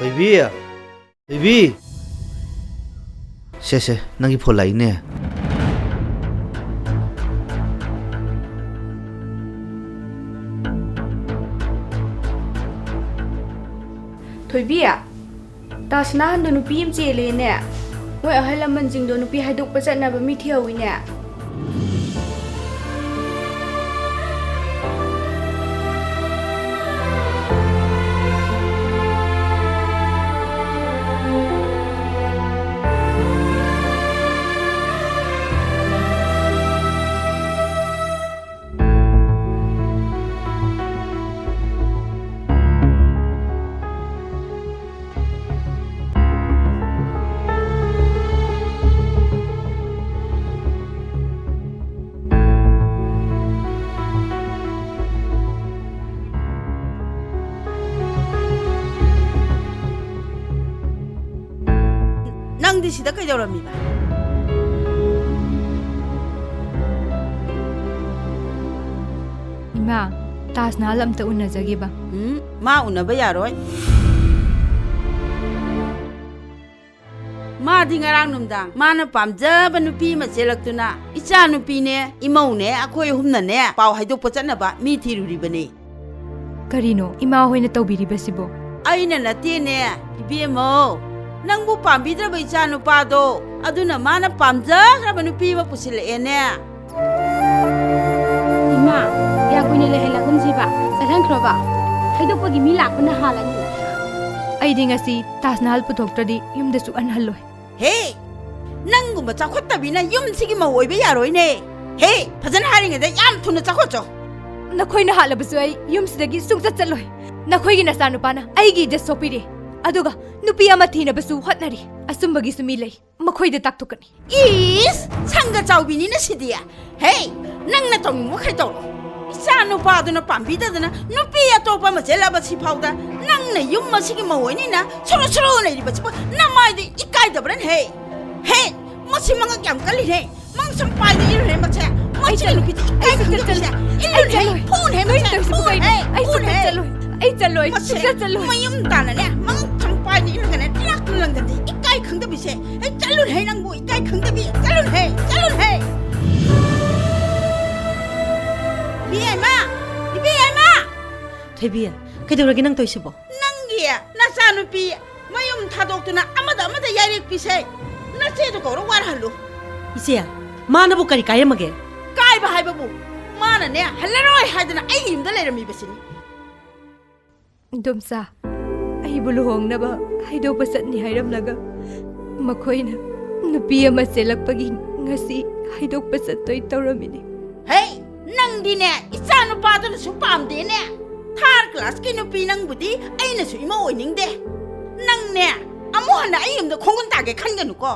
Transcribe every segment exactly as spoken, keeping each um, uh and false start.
ꯊꯣꯏꯕꯤ! ꯊꯣꯏꯕꯤ! ꯁꯦ, ꯁꯦ, ꯅꯪꯒꯤ ꯐꯣꯟ ꯂꯥꯛꯏꯅꯦ꯫ ꯊꯣꯏꯕꯤ, ꯇꯥꯖ ꯅꯍꯥꯟꯗꯣ ꯅꯨꯄꯤ ꯑꯃ ꯆꯦꯜꯂꯦꯅꯦ꯫ ꯃꯣꯏ ꯑꯍꯜ ꯂꯃꯟꯁꯤꯡꯗꯣ ꯅꯨꯄꯤ ꯍꯥꯏꯗꯣꯛꯄ ꯆꯠꯅꯕ ꯃꯤ ꯊꯤꯍꯧꯋꯤꯅꯦ꯫ ꯅꯪꯗꯤ ꯁꯤꯗ ꯀꯩꯗꯧꯔꯝꯃꯤꯕ? ꯏꯃꯥ, ꯇꯥꯖ ꯅꯍꯥꯜ ꯑꯝꯇ ꯎꯅꯖꯒꯦꯕ꯫ ꯎꯝ, ꯃꯥ ꯎꯅꯕ ꯌꯥꯔꯣꯏ꯫ ꯃꯥꯗꯤ ꯉꯔꯥꯡ ꯅꯨꯡꯗꯥꯡ ꯃꯥꯅ ꯄꯥꯝꯖꯕ ꯅꯨꯄꯤ ꯑꯃ ꯆꯦꯜꯂꯛꯇꯨꯅ, ꯏꯆꯥ ꯅꯨꯄꯤꯅꯦ, ꯏꯃꯧꯅꯦ, ꯑꯩꯈꯣꯏ ꯑꯍꯨꯝꯅꯅꯦ ꯄꯥꯎ ꯍꯥꯏꯗꯣꯛꯄ ꯆꯠꯅꯕ ꯃꯤ ꯊꯤꯔꯨꯔꯤꯕꯅꯦ꯫ ꯀꯔꯤꯅꯣ ꯏꯃꯥ ꯍꯣꯏꯅ ꯇꯧꯕꯤꯔꯤꯕꯁꯤꯕꯣ? ꯑꯩꯅ ꯅꯠꯇꯦꯅꯦ, ꯏꯕꯦꯝꯃꯧ꯫ ꯅꯪꯕꯨ ꯄꯥꯝꯕꯤꯗ꯭ꯔꯕ ꯏꯆꯥ ꯅꯨꯄꯥꯗꯣ, ꯑꯗꯨꯅ ꯃꯥꯅ ꯄꯥꯝꯖꯈ꯭ꯔꯕ ꯅꯨꯄꯤ ꯑꯃ ꯄꯨꯁꯤꯜꯂꯛꯑꯦꯅꯦ꯫ ꯏꯃꯥ, ꯀꯌꯥ ꯀꯨꯏꯅ ꯂꯩꯍꯜꯂꯒꯨꯝꯁꯤꯕ? ꯆꯠꯍꯟꯈ꯭ꯔꯣꯕ꯫ ꯍꯥꯏꯗꯣꯛꯄꯒꯤ ꯃꯤ ꯂꯥꯛꯄꯅ ꯍꯥꯜꯂꯅꯤ꯫ ꯑꯩꯗꯤ ꯉꯁꯤ ꯇꯥꯖ ꯃꯍꯜ ꯄꯨꯊꯣꯛꯇ꯭ꯔꯗꯤ ꯌꯨꯝꯗꯁꯨ ꯍꯟꯍꯜꯂꯣꯏ꯫ ꯍꯦ! ꯅꯪꯒꯨꯝꯕ ꯆꯥꯎꯈꯠꯇꯕꯤꯅ ꯌꯨꯝꯁꯤꯒꯤ ꯃꯧ ꯑꯣꯏꯕ ꯌꯥꯔꯣꯏꯅꯦ꯫ ꯍꯦ! ꯐꯖꯅ ꯍꯥꯏꯔꯤꯉꯩꯗ ꯌꯥꯝ ꯊꯨꯅ ꯆꯥꯎꯈꯠꯆꯧ꯫ ꯅꯈꯣꯏꯅ ꯍꯥꯠꯂꯕꯁꯨ ꯑꯩ ꯌꯨꯝꯁꯤꯗꯒꯤ ꯁꯨꯡꯆꯠ ꯆꯠꯂꯣꯏ꯫ ꯅꯈꯣꯏꯒꯤ ꯅꯆꯥꯅꯨꯄꯥꯅ ꯑꯩꯒꯤ ꯏꯖꯠ ꯁꯣꯛꯄꯤꯔꯦ꯫ ꯑꯗꯨꯒ ꯅꯨꯄꯤ ꯑꯃ ꯊꯤꯅꯕꯁꯨ ꯍꯣꯠꯅꯔꯤ꯫ ꯑꯆꯨꯝꯕꯒꯤꯁꯨ ꯃꯤ ꯂꯩ꯫ ꯃꯈꯣꯏꯗ ꯇꯥꯛꯊꯣꯛꯀꯅꯤ꯫ ꯏꯁ! ꯁꯪꯒ ꯆꯥꯎꯕꯤꯅꯤꯅ ꯁꯤꯗꯤ꯫ ꯍꯦ! ꯅꯪꯅ ꯇꯧꯅꯤꯡꯕ ꯃꯈꯩ ꯇꯧꯔꯣ꯫ ꯏꯆꯥ ꯅꯨꯄꯥꯗꯨꯅ ꯄꯥꯝꯕꯤꯗꯗꯅ ꯅꯨꯄꯤ ꯑꯇꯣꯞꯄ ꯑꯃ ꯆꯦꯜꯂꯕ ꯁꯤꯐꯥꯎꯗ ꯅꯪꯅ ꯌꯨꯝ ꯑꯁꯤꯒꯤ ꯃꯧ ꯑꯣꯏꯅꯤꯅ ꯁꯣꯔꯣ ꯁꯣꯔꯣ ꯂꯩꯔꯤꯕꯁꯤꯕꯨ ꯅꯃꯥꯏꯗ ꯏꯀꯥꯏꯗꯕ꯭ꯔꯅꯦ ꯍꯦ? ꯍꯦ! ꯃꯁꯤ ꯃꯉꯛ ꯌꯥꯝ ꯀꯜꯂꯤꯅꯦ꯫ ꯃꯉꯛ ꯁꯨꯝ ꯄꯥꯏꯗ ꯏꯜꯂꯨꯅꯦ ꯃꯁꯦ꯫ ꯃꯁꯤ ꯅꯨꯄꯤꯗꯤ ꯏꯀꯥꯏ ꯈꯪꯗꯕꯁꯤꯗ꯫ ꯏꯜꯂꯨꯅꯦ꯫ ꯐꯨꯅꯦ ꯃꯁꯦ꯫ ꯐꯨꯅꯦ꯫ ꯑꯩ ꯆꯠꯂꯣꯏ꯫ ꯃꯁꯦ ꯁꯨꯡꯆꯠ ꯆꯠꯂꯣꯏ꯫ ꯑꯩ ꯆꯠꯂꯣꯏ꯫ ꯃꯁꯦ ꯁꯨꯡꯆꯠ ꯆꯠꯂꯣꯏ꯫ ꯃꯌꯨꯝ ꯇꯥꯅꯅꯦ ꯃꯉꯛ ꯁꯨꯝ ꯍꯥꯏꯅ ꯏꯜꯂꯒꯅꯦ ꯇꯤꯂꯥꯛꯇꯨ ꯂꯪꯗꯗꯤ ꯏꯀꯥꯏ ꯈꯪꯗꯕꯤꯁꯦ꯫ ꯍꯦ, ꯆꯠꯂꯨꯅꯦ ꯅꯪꯕꯨ ꯏꯀꯥꯏ ꯈꯪꯗꯕꯤ꯫ ꯆꯠꯂꯨꯅꯦ, ꯆꯠꯂꯨꯅꯦ꯫ ꯏꯕꯦꯝꯃ, ꯏꯕꯦꯝꯃ꯫ ꯊꯣꯏꯕꯤ, ꯀꯩꯗꯧꯔꯒꯦ ꯅꯪ ꯇꯧꯔꯤꯁꯤꯕꯣ? ꯅꯪꯒꯤ ꯅꯆꯥꯅꯨꯄꯤ ꯃꯌꯨꯝ ꯊꯥꯗꯣꯛꯇꯨꯅ ꯑꯃꯗ ꯑꯃꯗ ꯌꯥꯏꯔꯦꯛꯄꯤꯁꯦ꯫ ꯅꯆꯦꯗꯨ ꯀꯧꯔ ꯋꯥꯔꯍꯜꯂꯨ꯫ ꯏꯆꯦ, ꯃꯥꯅꯕꯨ ꯀꯔꯤ ꯀꯥꯏꯔꯝꯃꯒꯦ? ꯀꯥꯏꯕ ꯍꯥꯏꯕꯕꯨ ꯃꯥꯅꯅꯦ ꯍꯜꯂꯔꯣꯏ ꯍꯥꯏꯗꯅ ꯑꯩꯒꯤ ꯌꯨꯝꯗ ꯂꯩꯔꯝꯃꯤꯕꯁꯤꯅꯤ꯫ ꯏꯗꯣꯝꯆꯥ, ꯑꯩꯕꯨ ꯂꯨꯍꯣꯡꯅꯕ ꯍꯥꯏꯗꯣꯛꯄ ꯆꯠꯅꯤ ꯍꯥꯏꯔꯝꯂꯒ ꯃꯈꯣꯏꯅ ꯅꯨꯄꯤ ꯑꯃ ꯆꯦꯜꯂꯛꯄꯒꯤ ꯉꯁꯤ ꯍꯥꯏꯗꯣꯛꯄ ꯆꯠꯇꯣꯏ ꯇꯧꯔꯝꯃꯤꯅꯤ꯫ ꯍꯦ, ꯅꯪꯗꯤꯅꯦ ꯏꯆꯥ ꯅꯨꯄꯥꯗꯨꯅꯁꯨ ꯄꯥꯝꯗꯦꯅꯦ꯫ ꯊꯥꯔ ꯀ꯭ꯂꯥꯁꯀꯤ ꯅꯨꯄꯤ ꯅꯪꯕꯨꯗꯤ ꯑꯩꯅꯁꯨ ꯏꯃꯧ ꯑꯣꯏꯅꯤꯡꯗꯦ꯫ ꯅꯪꯅꯦ ꯑꯃꯨꯛ ꯍꯟꯅ ꯑꯩ ꯌꯨꯝꯗ ꯈꯣꯡꯒꯨꯟ ꯇꯥꯒꯦ ꯈꯟꯒꯅꯨꯀꯣ꯫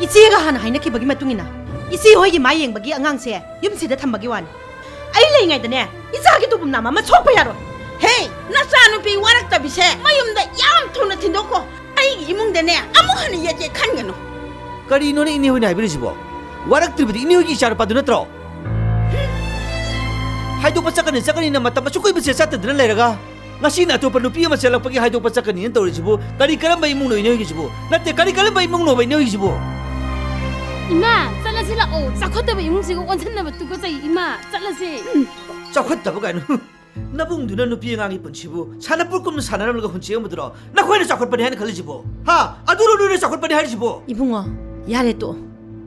ꯏꯆꯦꯒ ꯍꯥꯟꯅ ꯍꯥꯏꯅꯈꯤꯕꯒꯤ ꯃꯇꯨꯡ ꯏꯟꯅ ꯏꯆꯦ ꯍꯣꯏꯒꯤ ꯃꯥ ꯌꯦꯡꯕꯒꯤ ꯑꯉꯥꯡꯁꯦ ꯌꯨꯝꯁꯤꯗ ꯊꯝꯕꯒꯤ ꯋꯥꯅꯤ꯫ ꯑꯩ ꯂꯩꯉꯩꯗꯅꯦ ꯏꯆꯥꯒꯤ ꯇꯧꯐꯝ ꯅꯥꯝꯃ ꯑꯃ ꯁꯣꯛꯄ ꯌꯥꯔꯣꯏ꯫ ꯍꯦ, ꯅꯆꯥꯅꯨꯄꯤ ꯋꯥꯔꯛꯇꯕꯤꯁꯦ ꯃꯌꯨꯝꯗ ꯌꯥꯝ ꯊꯨꯅ ꯊꯤꯟꯗꯣꯛꯈꯣ꯫ ꯑꯩꯒꯤ ꯏꯃꯨꯡꯗꯅꯦ ꯑꯃꯨꯛ ꯍꯟꯅ ꯌꯦꯠꯀꯦ ꯈꯟꯒꯅꯨ꯫ ꯀꯔꯤꯅꯣꯅꯦ ꯏꯅꯦ ꯍꯣꯏꯅ ꯍꯥꯏꯕꯤꯔꯤꯁꯤꯕꯣ? ꯋꯥꯔꯛꯇ꯭ꯔꯤꯕꯗꯤ ꯏꯅꯦ ꯍꯣꯏꯒꯤ ꯏꯆꯥꯅꯨꯄꯥꯗꯨ ꯅꯠꯇ꯭ꯔꯣ? ꯍꯥꯏꯗꯣꯛꯄ ꯆꯠꯀꯅꯤ ꯆꯠꯀꯅꯤꯅ ꯃꯇꯝ ꯑꯁꯨꯛ ꯀꯨꯏꯕꯁꯦ ꯆꯠꯇꯗꯅ ꯂꯩꯔꯒ ꯉꯁꯤꯅ ꯑꯇꯣꯞꯄ ꯅꯨꯄꯤ ꯑꯃ ꯆꯦꯜꯂꯛꯄꯒꯤ ꯍꯥꯏꯗꯣꯛꯄ ꯆꯠꯀꯅꯤꯅ ꯇꯧꯔꯤꯁꯤꯕꯨ ꯀꯔꯤ ꯀꯔꯝꯕ ꯏꯃꯨꯡꯅꯣ ꯏꯅꯦ ꯍꯣꯏꯒꯤꯁꯤꯕꯨ? ꯅꯠꯇꯦ, ꯀꯔꯤ ꯀꯔꯝꯕ ꯏꯃꯨꯡꯅꯣꯕ ꯏꯅꯦ ꯍꯣꯏꯒꯤꯁꯤꯕꯨ? ꯏꯃꯥ, ꯆꯠꯂꯁꯤ ꯂꯥꯛꯑꯣ꯫ ꯆꯥꯎꯈꯠꯇꯕ ꯏꯃꯨꯡꯁꯤꯒ ꯑꯣꯟꯁꯤꯟꯅꯕ ꯇꯨꯀꯠꯆꯩ, ꯏꯃꯥ, ꯆꯠꯂꯁꯦ꯫ ꯆꯥꯎꯈꯠꯇꯕ ꯀꯥꯏꯅ꯫ ꯅꯕꯨꯡꯗꯨꯅ ꯅꯨꯄꯤ ꯑꯉꯥꯡꯒꯤ ꯄꯨꯟꯁꯤꯕꯨ ꯁꯥꯟꯅꯄꯣꯠꯀꯨꯝꯅ ꯁꯥꯟꯅꯔꯝꯂꯒ ꯍꯨꯟꯁꯦꯝꯕꯗꯨꯔꯣ ꯅꯈꯣꯏꯅ ꯆꯥꯎꯈꯠꯄꯅꯤ ꯍꯥꯏꯅ ꯈꯜꯂꯤꯁꯤꯕꯣ? ꯍꯥ? ꯑꯗꯨꯔꯣ ꯅꯣꯏꯅ ꯆꯥꯎꯈꯠꯄꯅꯤ ꯍꯥꯏꯔꯤꯁꯤꯕꯣ? ꯏꯕꯨꯡꯉꯣ, ꯌꯥꯔꯦ ꯇꯣꯛꯑꯣ꯫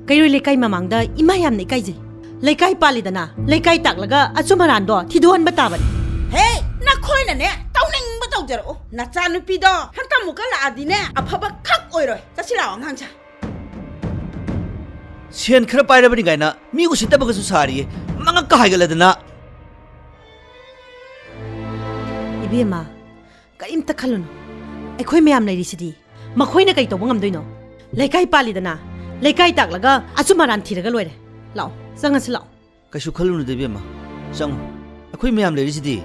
ꯀꯩꯔꯣꯏ ꯂꯩꯀꯥꯏ ꯃꯃꯥꯡꯗ ꯏꯃꯥ ꯌꯥꯝꯅ ꯏꯀꯥꯏꯖꯩ꯫ ꯂꯩꯀꯥꯏ ꯄꯥꯜꯂꯤꯗꯅ, ꯂꯩꯀꯥꯏ ꯇꯥꯛꯂꯒ ꯑꯆꯨꯝ ꯑꯔꯥꯟꯗꯣ ꯊꯤꯗꯣꯛꯍꯟꯕ ꯇꯥꯕꯅꯤ꯫ ꯍꯦ, ꯅꯈꯣꯏꯅꯅꯦ ꯇꯧꯅꯤꯡꯕ ꯇꯧꯖꯔꯛꯑꯣ꯫ ꯅꯆꯥꯅꯨꯄꯤꯗꯣ ꯍꯟꯇꯃꯨꯛꯀ ꯂꯥꯛꯑꯗꯤꯅꯦ ꯑꯐꯕ ꯈꯛ ꯑꯣꯏꯔꯣꯏ꯫ ꯆꯠꯁꯤ ꯂꯥꯛꯑꯣ ꯑꯉꯥꯡꯁꯦ꯫ ꯁꯦꯟ ꯈꯔ ꯄꯥꯏꯔꯕꯅꯤ ꯀꯥꯏꯅ ꯃꯤ ꯎꯁꯤꯠꯇꯕꯒꯁꯨ ꯁꯥꯔꯤꯌꯦ꯫ ꯃꯉꯛꯀ ꯍꯥꯏꯒꯠꯂꯗꯅ꯫ ꯏꯕꯦꯝꯃ, ꯀꯔꯤꯝꯇ ꯈꯜꯂꯨꯅꯨ꯫ ꯑꯩꯈꯣꯏ ꯃꯌꯥꯝ ꯂꯩꯔꯤꯁꯤꯗꯤ꯫ ꯃꯈꯣꯏꯅ ꯀꯩ ꯇꯧꯕ ꯉꯝꯗꯣꯏꯅꯣ? ꯂꯩꯀꯥꯏ ꯄꯥꯜꯂꯤꯗꯅ, ꯂꯩꯀꯥꯏ ꯇꯥꯛꯂꯒ ꯑꯆꯨꯝ ꯑꯔꯥꯟ ꯊꯤꯔꯒ ꯂꯣꯏꯔꯦ꯫ ꯂꯥꯛꯑꯣ, ꯆꯪꯉꯁꯤ ꯂꯥꯛꯑꯣ꯫ ꯀꯩꯁꯨ ꯈꯜꯂꯨꯅꯨꯗ ꯏꯕꯦꯝꯃ, ꯆꯪꯉꯣ꯫ ꯑꯩꯈꯣꯏ ꯃꯌꯥꯝ ꯂꯩꯔꯤꯁꯤꯗꯤ꯫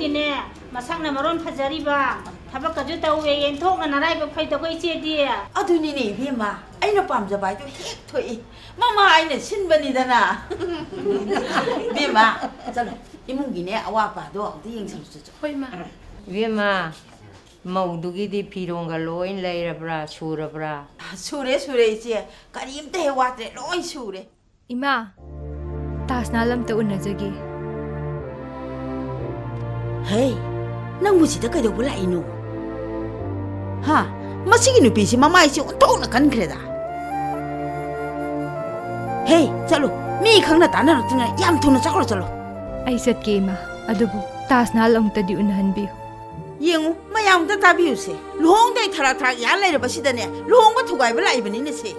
ꯅꯦ, ꯃꯁꯛꯅ ꯃꯔꯣꯟ ꯐꯖꯔꯤꯕ, ꯊꯕꯛꯀꯁꯨ ꯇꯧꯋꯦ, ꯌꯦꯟꯊꯣꯛꯅ ꯅꯔꯥꯏꯕꯛ ꯐꯩꯗꯀꯣ ꯏꯆꯦꯗꯤ꯫ ꯑꯗꯨꯅꯤꯅꯦ ꯏꯕꯦꯝꯃ, ꯑꯩꯅ ꯄꯥꯝꯖꯕ ꯍꯥꯏꯗꯣ ꯍꯦꯛ ꯊꯣꯛꯏ꯫ ꯃꯃꯥ ꯑꯩꯅ ꯁꯤꯟꯕꯅꯤꯗꯅ꯫ ꯏꯕꯦꯝꯃ, ꯆꯠꯂꯣ, ꯏꯃꯨꯡꯒꯤꯅꯦ ꯑꯋꯥꯠ ꯑꯄꯥꯗꯣ ꯑꯝꯇ ꯌꯦꯡꯁꯜꯂꯨ ꯆꯠꯂꯣ꯫ ꯍꯣꯏ, ꯃꯥ꯫ ꯏꯕꯦꯝꯃ, ꯃꯧꯗꯨꯒꯤꯗꯤ ꯐꯤꯔꯣꯟꯒ ꯂꯣꯏ ꯂꯩꯔꯕ꯭ꯔꯥ, ꯁꯨꯔꯕ꯭ꯔꯥ? ꯁꯨꯔꯦ, ꯁꯨꯔꯦ ꯏꯆꯦ, ꯀꯔꯤꯝꯇ ꯍꯦꯛ ꯋꯥꯠꯇ꯭ꯔꯦ, ꯂꯣꯏ ꯁꯨꯔꯦ꯫ ꯏꯃꯥ, ꯇꯥꯖ ꯃꯍꯜ ꯑꯝꯇ ꯎꯅꯖꯒꯦ꯫ ꯍꯦ, ꯅꯪꯕꯨ ꯁꯤꯗ ꯀꯩꯗꯧꯕ ꯂꯥꯛꯏꯅꯣ? ꯍꯥ? ꯃꯁꯤꯒꯤ ꯅꯨꯄꯤꯁꯤ ꯃꯃꯥꯏꯁꯤ ꯑꯣꯟꯊꯣꯛꯅ ꯀꯟꯈ꯭ꯔꯦꯗ꯫ ꯍꯦ, ꯆꯠꯂꯣ, ꯃꯤ ꯈꯪꯅ ꯇꯥꯟꯅꯔꯛꯇ꯭ꯔꯤꯉꯩ ꯌꯥꯝ ꯊꯨꯅ ꯆꯠꯈ꯭ꯔꯣ, ꯆꯠꯂꯣ꯫ ꯑꯩ ꯆꯠꯀꯦ, ꯏꯃꯥ, ꯑꯗꯨꯕꯨ ꯇꯥꯖ ꯃꯍꯜ ꯑꯃꯨꯛꯇꯗꯤ ꯎꯅꯍꯟꯕꯤꯌꯨ꯫ ꯌꯦꯡꯉꯨ, ꯃꯌꯥꯝ ꯑꯝꯇ ꯇꯥꯕꯤꯌꯨꯁꯦ, ꯂꯨꯍꯣꯡꯗꯩ ꯊꯔꯥꯛ ꯊꯔꯥꯛ ꯌꯥ ꯂꯩꯔꯕꯁꯤꯗꯅꯦ, ꯂꯨꯍꯣꯡꯕ ꯊꯨꯒꯥꯏꯕ ꯂꯥꯛꯏꯕꯅꯤꯅꯦ ꯁꯦ꯫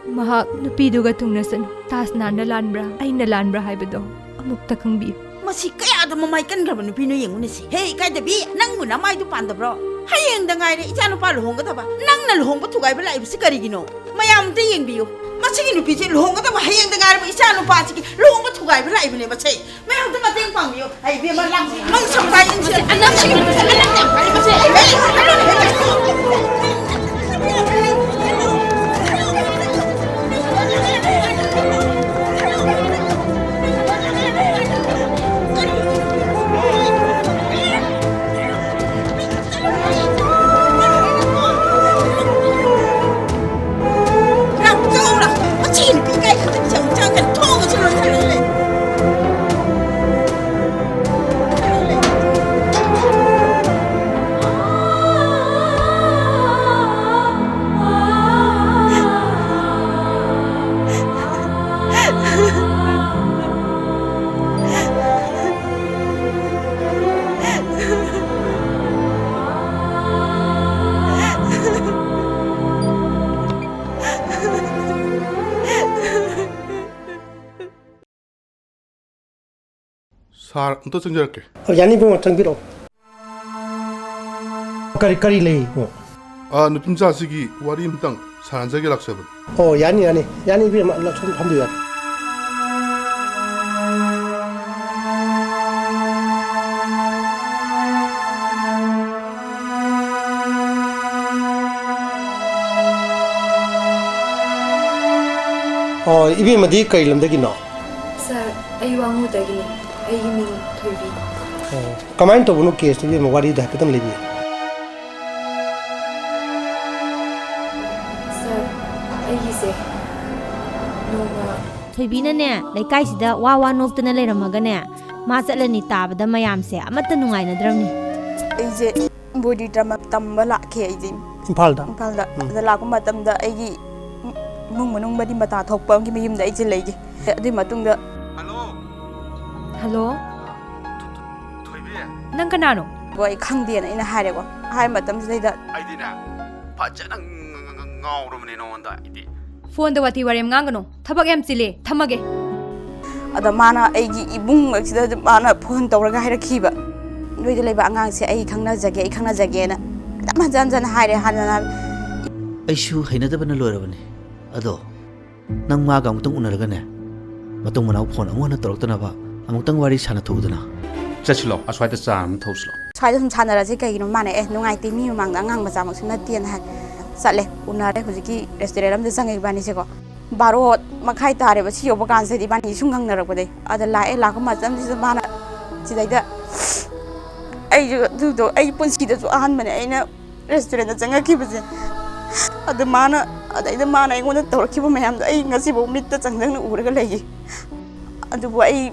ꯃꯍꯥꯛ ꯅꯨꯄꯤꯗꯨꯒ ꯊꯨꯡꯅꯁꯅꯨ꯫ ꯇꯥꯖ ꯃꯍꯜꯅ ꯂꯥꯟꯕ꯭ꯔꯥ, ꯑꯩꯅ ꯂꯥꯟꯕ꯭ꯔꯥ ꯍꯥꯏꯕꯗꯣ ꯑꯃꯨꯛꯇ ꯈꯪꯕꯤꯌꯨ꯫ ꯃꯁꯤ ꯀꯌꯥꯗ ꯃꯃꯥꯏ ꯀꯟꯈ꯭ꯔꯕ ꯅꯨꯄꯤꯅꯣ ꯌꯦꯡꯉꯨꯅꯦ ꯁꯦ꯫ ꯍꯦ, ꯏꯀꯥꯏꯗꯕꯤ, ꯅꯪꯕꯨ ꯅꯃꯥꯏꯗꯨ ꯄꯥꯟꯗꯕ꯭ꯔꯣ? ꯍꯌꯦꯡꯗ ꯉꯥꯏꯔꯦ ꯏꯆꯥ ꯅꯨꯄꯥ ꯂꯨꯍꯣꯡꯒꯗꯕ, ꯅꯪꯅ ꯂꯨꯍꯣꯡꯕ ꯊꯨꯒꯥꯏꯕ ꯂꯥꯛꯏꯕꯁꯤ ꯀꯔꯤꯒꯤꯅꯣ? ꯃꯌꯥꯝ ꯑꯝꯇ ꯌꯦꯡꯕꯤꯌꯨ, ꯃꯁꯤꯒꯤ ꯅꯨꯄꯤꯁꯦ ꯂꯨꯍꯣꯡꯒꯗꯕ ꯍꯌꯦꯡꯗ ꯉꯥꯏꯔꯕ ꯏꯆꯥ ꯅꯨꯄꯥꯁꯤꯒꯤ ꯂꯨꯍꯣꯡꯕ ꯊꯨꯒꯥꯏꯕ ꯂꯥꯛꯏꯕꯅꯦ ꯃꯁꯦ꯫ ꯃꯌꯥꯝ ꯑꯝꯇ ꯃꯇꯦꯡ ꯄꯥꯡꯕꯤꯌꯨ꯫ ꯑꯩ ꯏꯕꯦꯝꯃ, ꯂꯥꯛ-, ꯃꯧ ꯁꯝꯄꯥꯏ ꯏꯟꯁꯤꯗ ꯑꯅꯝꯁꯤꯒꯤ ꯅꯨꯄꯤꯁꯦ ꯑꯅꯝ ꯌꯥꯝ ꯀꯜꯂꯤ ꯃꯁꯦ꯫ ꯑꯩ, ꯑꯩ, ꯑꯩ, ꯑꯩ, ꯂꯥꯎ, ꯆꯪꯉꯛꯎ ꯂꯥꯎ꯫ ꯃꯁꯤ ꯅꯨꯄꯤ ꯏꯀꯥꯏ ꯈꯪꯗꯕꯤ ꯆꯪ-, ꯆꯪꯉꯛꯀꯅꯤ꯫ ꯊꯣꯡꯒꯁꯦ ꯂꯣꯟꯁꯤꯜꯂ ꯂꯩ꯫ ꯁꯥꯔ, ꯑꯝꯇ ꯆꯪꯖꯔꯛꯀꯦ꯫ ꯑꯣ, ꯌꯥꯅꯤ ꯏꯕꯨꯡꯉꯣ, ꯆꯪꯕꯤꯔꯛꯑꯣ꯫ ꯀꯔꯤ, ꯀꯔꯤ ꯂꯩ ꯏꯕꯨꯡꯉꯣ? ꯑꯥ, ꯅꯨꯄꯤꯃꯆꯥꯁꯤꯒꯤ ꯋꯥꯔꯤ ꯑꯃꯇꯪ ꯁꯥꯟꯅꯖꯒꯦ ꯂꯥꯛꯆꯕꯅꯤ꯫ ꯑꯣ, ꯌꯥꯅꯤ, ꯌꯥꯅꯤ꯫ ꯌꯥꯅꯤ ꯏꯕꯦꯝꯃ, ꯂꯥꯛ-, ꯁꯨꯝ ꯐꯝꯕꯤꯌꯨ, ꯌꯥꯅꯤ꯫ ꯑꯣ, ꯏꯕꯦꯝꯃꯗꯤ ꯀꯔꯤ ꯂꯝꯗꯒꯤꯅꯣ? ꯁꯥꯔ, ꯑꯩ ꯋꯥꯉꯨꯗꯒꯤꯅꯤ꯫ ꯑꯩꯒꯤ ꯃꯤꯡ ꯊꯣꯏꯕꯤ꯫ ꯑꯣ, ꯀꯃꯥꯏꯅ ꯇꯧꯕꯅꯣ ꯀꯦꯁꯇꯨ, ꯏꯕꯦꯝꯃ? ꯋꯥꯔꯤꯗꯣ ꯍꯥꯏꯐꯦꯠꯇꯪ ꯂꯤꯕꯤꯌꯨ꯫ ꯁꯥꯔ, ꯑꯩꯒꯤꯁꯦ ꯅꯣꯡꯃ ꯊꯣꯏꯕꯤꯅꯅꯦ, ꯂꯩꯀꯥꯏꯁꯤꯗ ꯋꯥ ꯋꯥ ꯅꯣꯛꯇꯅ ꯂꯩꯔꯝꯃꯒꯅꯦ, ꯃꯥ ꯆꯠꯂꯅꯤ ꯇꯥꯕꯗ ꯃꯌꯥꯝꯁꯦ ꯑꯃꯠꯇ ꯅꯨꯡꯉꯥꯏꯅꯗ꯭ꯔꯕꯅꯤ꯫ ꯑꯩꯁꯦ ꯕꯣꯗꯤ ꯗ꯭ꯔꯃꯥ ꯇꯝꯕ ꯂꯥꯛꯈꯤ ꯑꯩꯁꯦ ꯏꯝꯐꯥꯜꯗ? ꯏꯝꯐꯥꯜꯗ꯫ ꯎꯝ꯫ ꯑꯗ ꯂꯥꯛꯄ ꯃꯇꯝꯗ ꯑꯩꯒꯤ ꯏꯃꯨꯡ ꯃꯅꯨꯡ ꯃꯔꯤ ꯃꯇꯥ ꯊꯣꯛꯄ ꯑꯃꯒꯤ ꯃꯌꯨꯝꯗ ꯑꯩꯁꯦ ꯂꯩꯈꯤ꯫ ꯑꯗꯨꯒꯤ ꯃꯇꯨꯡꯗ ꯍꯜꯂꯣ꯫ ꯍꯜꯂꯣ꯫ ꯊꯣꯏꯕꯤ꯫ ꯅꯪ ꯀꯅꯥꯅꯣ? ꯑꯩ ꯈꯪꯗꯦꯅ ꯑꯩꯅ ꯍꯥꯏꯔꯦꯀꯣ꯫ ꯍꯥꯏꯕ ꯃꯇꯝꯁꯤꯗꯩꯗ ꯑꯩꯗꯤꯅꯦ ꯐꯖꯅ ꯉ-, ꯉ-, ꯉ-, ꯉꯥꯎꯔꯕꯅꯦ ꯅꯉꯣꯟꯗ ꯑꯩꯗꯤ꯫ ꯐꯣꯟꯗ ꯋꯥꯊꯤ ꯋꯥꯔꯦꯝ ꯉꯥꯡꯒꯅꯨ꯫ ꯊꯕꯛ ꯌꯥꯝ ꯆꯤꯜꯂꯦ꯫ ꯊꯝꯃꯒꯦ꯫ ꯑꯗ ꯃꯥꯅ ꯑꯩꯒꯤ ꯏꯕꯨꯡ ꯑꯁꯤꯗ ꯃꯥꯅ ꯐꯣꯟ ꯇꯧꯔꯒ ꯍꯥꯏꯔꯛꯈꯤꯕ, "ꯅꯣꯏꯗ ꯂꯩꯕ ꯑꯉꯥꯡꯁꯦ ꯑꯩ ꯈꯪꯅꯖꯒꯦ, ꯑꯩ ꯈꯪꯅꯖꯒꯦꯅ" ꯌꯥꯝ ꯍꯟꯖꯟ ꯍꯟꯖꯟ ꯍꯥꯏꯔꯦ꯫ ꯍꯥꯟꯅ ꯑꯩꯁꯨ ꯍꯩꯅꯗꯕꯅ ꯂꯣꯏꯔꯕꯅꯤ꯫ ꯑꯗꯣ ꯅꯪ ꯃꯥꯒ ꯑꯃꯨꯛꯇꯪ ꯎꯅꯔꯒꯅꯦ, ꯃꯇꯨꯡ ꯃꯅꯥꯎ ꯐꯣꯟ ꯑꯃꯨꯛ ꯍꯟꯅ ꯇꯧꯔꯛꯇꯅꯕ ꯑꯃꯨꯛꯇꯪ ꯋꯥꯔꯤ ꯁꯥꯟꯅꯊꯣꯛꯎꯗꯅ꯫ ꯆꯠꯁꯤꯂꯣ, ꯑꯁ꯭ꯋꯥꯏꯗ ꯆꯥ ꯑꯃ ꯊꯛꯎꯁꯤꯂꯣ꯫ ꯁ꯭ꯋꯥꯏꯗ ꯁꯨꯝ ꯁꯥꯟꯅꯔꯁꯦ ꯀꯩꯒꯤꯅꯣ? ꯃꯥꯅ, "ꯑꯦ, ꯅꯨꯡꯉꯥꯏꯇꯦ, ꯃꯤ ꯃꯃꯥꯡꯗ ꯑꯉꯥꯡ ꯃꯆꯥꯃꯛꯁꯨ ꯅꯠꯇꯦꯅ" ꯍꯥꯏ꯫ ꯆꯠꯂꯦ, ꯎꯅꯔꯦ꯫ ꯍꯧꯖꯤꯛꯀꯤ ꯔꯦꯁꯇꯨꯔꯦꯟ ꯑꯃꯗ ꯆꯪꯉꯦ ꯏꯕꯥꯅꯤꯁꯦꯀꯣ꯫ ꯕꯥꯔꯣ ꯃꯈꯥꯏ ꯇꯥꯔꯦꯕ ꯁꯤ ꯌꯧꯕ ꯀꯥꯟꯁꯤꯗꯗꯤ ꯏꯕꯥꯅꯤ ꯁꯨꯝ ꯉꯪꯅꯔꯛꯄꯗꯩ꯫ ꯑꯗ ꯂꯥꯛꯑꯦ, ꯂꯥꯛꯄ ꯃꯇꯝꯁꯤꯗ ꯃꯥꯅ ꯁꯤꯗꯩꯗ ꯑꯩꯁꯨ ꯑꯗꯨꯗꯣ ꯑꯩ ꯄꯨꯟꯁꯤꯗꯁꯨ ꯑꯍꯥꯟꯕꯅꯦ ꯑꯩꯅ ꯔꯦꯁꯇꯨꯔꯦꯟꯗ ꯆꯪꯉꯛꯈꯤꯕꯁꯦ꯫ ꯑꯗ ꯃꯥꯅ, ꯑꯗꯩꯗ ꯃꯥꯅ ꯑꯩꯉꯣꯟꯗ ꯇꯧꯔꯛꯈꯤꯕ ꯃꯌꯥꯝꯗꯣ ꯑꯩ ꯉꯁꯤꯐꯥꯎ ꯃꯤꯠꯇ ꯆꯪꯖꯪꯅ ꯎꯔꯒ ꯂꯩꯌꯦ꯫ ꯑꯗꯨꯕꯨ ꯑꯩ,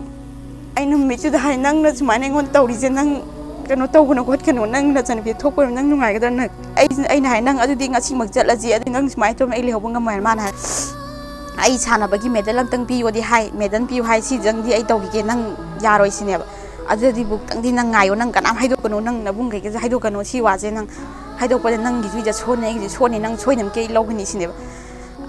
ꯑꯩ ꯅꯨꯃꯤꯠꯇꯨꯗ ꯍꯥꯏ, "ꯅꯪꯅ ꯁꯨꯃꯥꯏꯅ ꯑꯩꯉꯣꯟꯗ ꯇꯧꯔꯤꯁꯦ, ꯅꯪ ꯀꯩꯅꯣ ꯇꯧꯒꯅꯨ ꯈꯣꯠꯀꯅꯨ, ꯅꯪ ꯅꯆꯟꯅꯨꯄꯤ ꯊꯣꯛꯄ ꯑꯣꯏꯔꯣ, ꯅꯪ ꯅꯨꯡꯉꯥꯏꯒꯗ꯭ꯔꯥ?" ꯅꯪ, ꯑꯩ, ꯑꯩꯅ ꯍꯥꯏ, "ꯅꯪ ꯑꯗꯨꯗꯤ ꯉꯁꯤꯃꯛ ꯆꯠꯂꯁꯤ, ꯑꯗꯨ ꯅꯪ ꯁꯨꯃꯥꯏꯅ ꯇꯧꯔꯝꯃꯦ ꯑꯩ ꯂꯩꯍꯧꯕ ꯉꯝꯃꯣꯏ" ꯍꯥꯏꯅ꯫ ꯃꯥꯅ ꯍꯥꯏ, "ꯑꯩ ꯁꯥꯟꯅꯕꯒꯤ ꯃꯦꯗꯜ ꯑꯝꯇꯪ ꯄꯤꯌꯣꯗꯤ ꯍꯥꯏ, ꯃꯦꯗꯜ ꯄꯤꯌꯨ ꯍꯥꯏ, ꯁꯤꯗꯪꯗꯤ ꯑꯩ ꯇꯧꯈꯤꯒꯦ, ꯅꯪ ꯌꯥꯔꯣꯏ" ꯁꯤꯅꯦꯕ꯫ "ꯑꯗꯨꯗꯤ ꯕꯨꯛꯇꯪꯗꯤ ꯅꯪ ꯉꯥꯏꯌꯣ, ꯅꯪ ꯀꯅꯥꯝ ꯍꯥꯏꯗꯣꯛꯀꯅꯨ, ꯅꯪ ꯅꯕꯨꯡ ꯀꯩꯀꯩꯁꯨ ꯍꯥꯏꯗꯣꯛꯀꯅꯨ, ꯁꯤ ꯋꯥꯁꯦ ꯅꯪ ꯍꯥꯏꯗꯣꯛꯄꯗ ꯅꯪꯒꯤꯁꯨ ꯏꯖꯠ ꯁꯣꯛꯅꯤ, ꯑꯩꯒꯤꯁꯨ ꯁꯣꯛꯅꯤ, ꯅꯪ ꯁꯣꯏꯗꯅꯃꯛꯀꯤ ꯑꯩ ꯂꯧꯒꯅꯤ" ꯁꯤꯅꯦꯕ꯫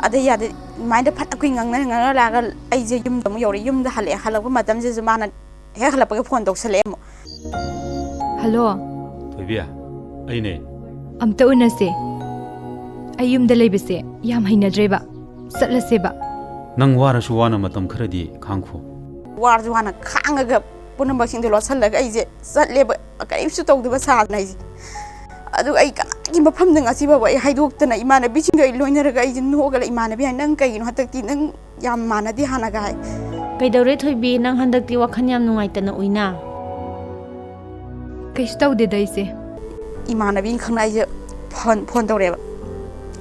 ꯑꯗꯩ ꯌꯥꯗꯦ, ꯑꯗꯨꯃꯥꯏꯅ ꯐꯅ ꯀꯨꯏ ꯉꯥꯡꯅꯔ ꯉꯥꯡꯅꯔ ꯂꯥꯛꯑꯒ ꯑꯩꯁꯦ ꯌꯨꯝꯗ ꯑꯃꯨꯛ ꯌꯧꯔꯛꯑꯦ꯫ ꯌꯨꯝꯗ ꯍꯜꯂꯛꯑꯦ, ꯍꯜꯂꯛꯄ ꯃꯇꯝꯁꯤꯗꯁꯨ ꯃꯥꯅ ꯍꯦꯛ ꯍꯜꯂꯛꯄꯒ ꯐꯣꯟ ꯇꯧꯁꯜꯂꯛꯑꯦ ꯑꯃꯨꯛ꯫ ꯍꯜꯂꯣ꯫ ꯊꯣꯏꯕꯤ, ꯑꯩꯅꯦ꯫ ꯑꯝꯇ ꯎꯅꯁꯦ꯫ ꯑꯩ ꯌꯨꯝꯗ ꯂꯩꯕꯁꯦ ꯌꯥꯝ ꯍꯩꯅꯗ꯭ꯔꯦꯕ꯫ ꯆꯠꯂꯁꯦꯕ꯫ ꯅꯪ ꯋꯥꯔꯁꯨ ꯋꯥꯅ ꯃꯇꯝ ꯈꯔꯗꯤ ꯈꯥꯡꯈꯣ꯫ ꯋꯥꯔꯁꯨ ꯋꯥꯅ ꯈꯥꯡꯉꯒ ꯄꯨꯝꯅꯃꯛꯁꯤꯡꯗꯣ ꯂꯣꯠꯁꯤꯜꯂꯒ ꯑꯩꯁꯦ ꯆꯠꯂꯦꯕ, ꯀꯔꯤꯝꯁꯨ ꯇꯧꯗꯕ ꯁꯥꯗꯅ ꯑꯩꯁꯦ꯫ ꯑꯗꯨꯒ ꯑꯩ ꯀꯅꯥꯒꯤ ꯃꯐꯝꯗ ꯉꯁꯤ ꯐꯥꯎꯕ ꯑꯩ ꯍꯥꯏꯗꯣꯛꯇꯅ ꯏꯃꯥꯟꯅꯕꯤꯁꯤꯡꯒ ꯑꯩ ꯂꯣꯏꯅꯔꯒ ꯑꯩꯁꯦ ꯅꯣꯛꯑꯒ ꯂꯩ꯫ ꯏꯃꯥꯟꯅꯕꯤ ꯍꯥꯏ, "ꯅꯪ ꯀꯩꯒꯤꯅꯣ ꯍꯟꯗꯛꯇꯤ ꯅꯪ ꯌꯥꯝ ꯃꯥꯟꯅꯗꯦ ꯍꯥꯟꯅꯒ?" ꯍꯥꯏ꯫ "ꯀꯩꯗꯧꯔꯦ ꯊꯣꯏꯕꯤ, ꯅꯪ ꯍꯟꯗꯛꯇꯤ ꯋꯥꯈꯜ ꯌꯥꯝ ꯅꯨꯡꯉꯥꯏꯇꯅ ꯎꯏꯅ?" "ꯀꯩꯁꯨ ꯇꯧꯗꯦꯗ ꯏꯆꯦ꯫" ꯏꯃꯥꯟꯅꯕꯤ ꯑꯃꯈꯛꯅ ꯑꯩꯁꯦ ꯐꯣꯟ, ꯐꯣꯟ ꯇꯧꯔꯛꯑꯦꯕ,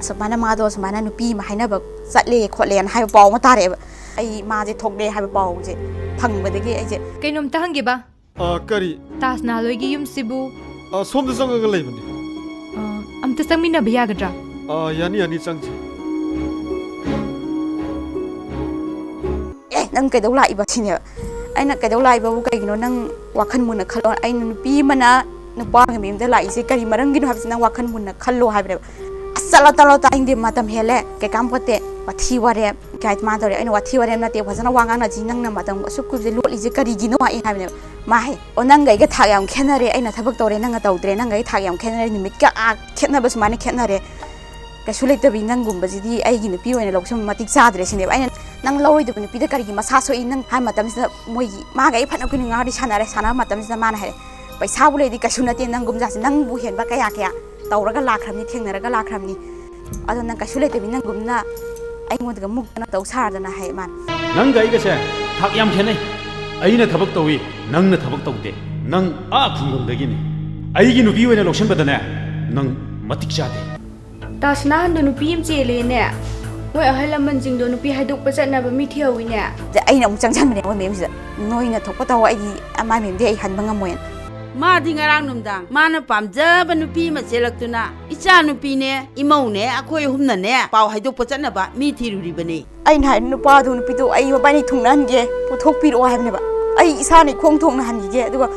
"ꯁꯨꯃꯥꯏꯅ ꯃꯥꯗꯣ ꯁꯨꯃꯥꯏꯅ ꯅꯨꯄꯤ ꯑꯃ ꯍꯥꯏꯅꯕ ꯆꯠꯂꯦ ꯈꯣꯠꯂꯦꯅ ꯍꯥꯏꯕ ꯄꯥꯎ ꯑꯃ ꯇꯥꯔꯛꯑꯦꯕ꯫ ꯑꯩ ꯃꯥꯁꯦ ꯊꯣꯛꯂꯦ ꯍꯥꯏꯕ ꯄꯥꯎꯁꯦ ꯐꯪꯕꯗꯒꯤ ꯑꯩꯁꯦ" "ꯀꯩꯅꯣꯝꯇ ꯍꯪꯒꯦꯕ?" "ꯑꯥ, ꯀꯔꯤ?" "ꯇꯥꯖ ꯅꯍꯥꯟ ꯍꯣꯏꯒꯤ ꯌꯨꯝꯁꯤꯕꯨ?" "ꯑꯥ, ꯁꯣꯝꯗ ꯆꯪꯉꯒ ꯂꯩꯕꯅꯤ꯫" "ꯑꯥ, ꯑꯝꯇ ꯆꯪꯃꯤꯟꯅꯕ ꯌꯥꯒꯗ꯭ꯔꯥ?" "ꯑꯥ, ꯌꯥꯅꯤ, ꯌꯥꯅꯤ, ꯆꯪꯁꯤ꯫" "ꯑꯦ, ꯅꯪ ꯀꯩꯗꯧ ꯂꯥꯛꯏꯕ?" ꯁꯤꯅꯦꯕ꯫ ꯑꯩꯅ, "ꯀꯩꯗꯧ ꯂꯥꯛꯏꯕꯕꯨ ꯀꯩꯒꯤꯅꯣ? ꯅꯪ ꯋꯥꯈꯜ ꯃꯨꯟꯅ ꯈꯜꯂꯣ꯫ ꯑꯩꯅ ꯅꯨꯄꯤ ꯑꯃꯅ ꯅꯨꯄꯥ ꯑꯃꯒꯤ ꯃꯌꯨꯝꯗ ꯂꯥꯛꯏꯁꯦ ꯀꯔꯤ ꯃꯔꯝꯒꯤꯅꯣ ꯍꯥꯏꯕꯁꯦ ꯅꯪ ꯋꯥꯈꯜ ꯃꯨꯟꯅ ꯈꯜꯂꯣ" ꯍꯥꯏꯕꯅꯦꯕ꯫ "ꯑꯁ, ꯆꯠꯂꯣ, ꯆꯠꯂꯣ, ꯇꯥꯅꯤꯡꯗꯦ, ꯃꯇꯝ ꯍꯦꯜꯂꯦ, ꯀꯩꯀꯥꯟꯄꯣꯠꯇꯦ, ꯋꯥꯊꯤ ꯋꯥꯔꯦꯝ" ꯀꯥꯏ ꯃꯥ ꯇꯧꯔꯦ꯫ ꯑꯩꯅ, "ꯋꯥꯊꯤ ꯋꯥꯔꯦꯝ ꯅꯠꯇꯦ, ꯐꯖꯅ ꯋꯥ ꯉꯥꯡꯅꯁꯤ, ꯅꯪꯅ ꯃꯇꯝ ꯑꯁꯨꯛ ꯀꯨꯏꯕꯁꯦ ꯂꯣꯠꯂꯤꯁꯦ ꯀꯔꯤꯒꯤꯅꯣ?" ꯑꯩ ꯍꯥꯏꯕꯅꯦꯕ꯫ ꯃꯥ ꯍꯥꯏ, "ꯑꯣ, ꯅꯪꯒ ꯑꯩꯒ ꯊꯥꯛ ꯌꯥꯝ ꯈꯦꯠꯅꯔꯦ, ꯑꯩꯅ ꯊꯕꯛ ꯇꯧꯔꯦ, ꯅꯪꯅ ꯇꯧꯗ꯭ꯔꯦ, ꯅꯪꯒ ꯑꯩ ꯊꯥꯛ ꯌꯥꯝ ꯈꯦꯠꯅꯔꯦ, ꯅꯨꯃꯤꯠꯀ ꯑꯥ ꯈꯦꯠꯅꯕ ꯁꯨꯃꯥꯏꯅ ꯈꯦꯠꯅꯔꯦ, ꯀꯩꯁꯨ ꯂꯩꯇꯕꯤ ꯅꯪꯒꯨꯝꯕꯁꯤꯗꯤ ꯑꯩꯒꯤ ꯅꯨꯄꯤ ꯑꯣꯏꯅ ꯂꯧꯁꯟꯕ ꯃꯇꯤꯛ ꯆꯥꯗ꯭ꯔꯦ" ꯁꯤꯅꯦꯕ꯫ ꯑꯩꯅ, "ꯅꯪ ꯂꯧꯔꯣꯏꯗꯕ ꯅꯨꯄꯤꯗ ꯀꯔꯤꯒꯤ ꯃꯁꯥ ꯁꯣꯛꯏ?" ꯅꯪ ꯍꯥꯏ ꯃꯇꯝꯁꯤꯗ ꯃꯣꯏꯒꯤ, ꯃꯥꯒ ꯑꯩ ꯐꯅ ꯀꯨꯏꯅ ꯉꯥꯡꯗꯤ ꯁꯥꯟꯅꯔꯦ, ꯁꯥꯟꯅꯕ ꯃꯇꯝꯁꯤꯗ ꯃꯥꯅ ꯍꯥꯏꯔꯦ, "ꯄꯩꯁꯥꯕꯨ ꯂꯩꯗꯤ ꯀꯩꯁꯨ ꯅꯠꯇꯦ, ꯅꯪꯒꯨꯝꯖꯥꯠꯁꯦ, ꯅꯪꯕꯨ ꯍꯦꯟꯕ ꯀꯌꯥ ꯀꯌꯥ ꯇꯧꯔꯒ ꯂꯥꯛꯈ꯭ꯔꯕꯅꯤ, ꯊꯦꯡꯅꯔꯒ ꯂꯥꯛꯈ꯭ꯔꯕꯅꯤ, ꯑꯗꯣ ꯅꯪ ꯀꯩꯁꯨ ꯂꯩꯇꯕꯤ ꯅꯪꯒꯨꯝꯅ ꯑꯩꯉꯣꯟꯗꯒ ꯃꯨꯛꯇꯅ ꯇꯧ ꯁꯥꯔꯗꯅ" ꯍꯥꯏ ꯃꯥꯅ꯫ "ꯅꯪꯒ ꯑꯩꯒꯁꯦ ꯊꯥꯛ ꯌꯥꯝ ꯈꯦꯠꯅꯩ꯫ ꯑꯩꯅ ꯊꯕꯛ ꯇꯧꯏ, ꯅꯪꯅ ꯊꯕꯛ ꯇꯧꯗꯦ꯫ ꯅꯪ ꯑꯥ ꯈꯨꯡꯒꯪꯗꯒꯤꯅꯤ꯫ ꯑꯩꯒꯤ ꯅꯨꯄꯤ ꯑꯣꯏꯅ ꯂꯧꯁꯟꯕꯗꯅꯦ, ꯅꯪ ꯃꯇꯤꯛ ꯆꯥꯗꯦ꯫" "ꯇꯥꯖ ꯅꯍꯥꯟꯗꯣ ꯅꯨꯄꯤ ꯑꯃ ꯆꯦꯜꯂꯦꯅꯦ, ꯃꯣꯏ ꯑꯍꯜ ꯂꯃꯟꯁꯤꯡꯗꯣ ꯅꯨꯄꯤ ꯍꯥꯏꯗꯣꯛꯄ ꯆꯠꯅꯕ ꯃꯤ ꯊꯤꯍꯧꯋꯤꯅꯦ꯫" ꯑꯗ ꯑꯩꯅ ꯑꯃꯨꯛ ꯆꯪꯁꯟꯕꯅꯦ ꯃꯣꯏ ꯃꯌꯨꯝꯁꯤꯗ, "ꯅꯣꯏꯅ ꯊꯣꯛꯄ ꯇꯧ, ꯑꯩꯗꯤ ꯃꯥꯏ ꯃꯌꯨꯝꯗꯤ ꯑꯩ ꯍꯟꯕ ꯉꯝꯃꯣꯏꯅ꯫" "ꯃꯥꯗꯤ ꯉꯔꯥꯡ ꯅꯨꯡꯗꯥꯡ ꯃꯥꯅ ꯄꯥꯝꯖꯕ ꯅꯨꯄꯤ ꯑꯃ ꯆꯦꯜꯂꯛꯇꯨꯅ ꯏꯆꯥ ꯅꯨꯄꯤꯅꯦ, ꯏꯃꯧꯅꯦ, ꯑꯩꯈꯣꯏ ꯑꯍꯨꯝꯅꯅꯦ ꯄꯥꯎ ꯍꯥꯏꯗꯣꯛꯄ ꯆꯠꯅꯕ ꯃꯤ ꯊꯤꯔꯨꯔꯤꯕꯅꯤ꯫" ꯑꯩꯅ ꯍꯥꯏ, "ꯅꯨꯄꯥꯗꯨ, ꯅꯨꯄꯤꯗꯨ ꯑꯩ ꯃꯕꯥꯅꯤ ꯊꯨꯡꯅꯍꯟꯒꯦ, ꯄꯨꯊꯣꯛꯄꯤꯔꯛꯑꯣ" ꯍꯥꯏꯕꯅꯦꯕ꯫ "ꯑꯩ ꯏꯁꯥꯅ ꯏꯈꯣꯡ ꯊꯣꯡꯅ ꯍꯟꯈꯤꯒꯦ, ꯑꯗꯨꯒ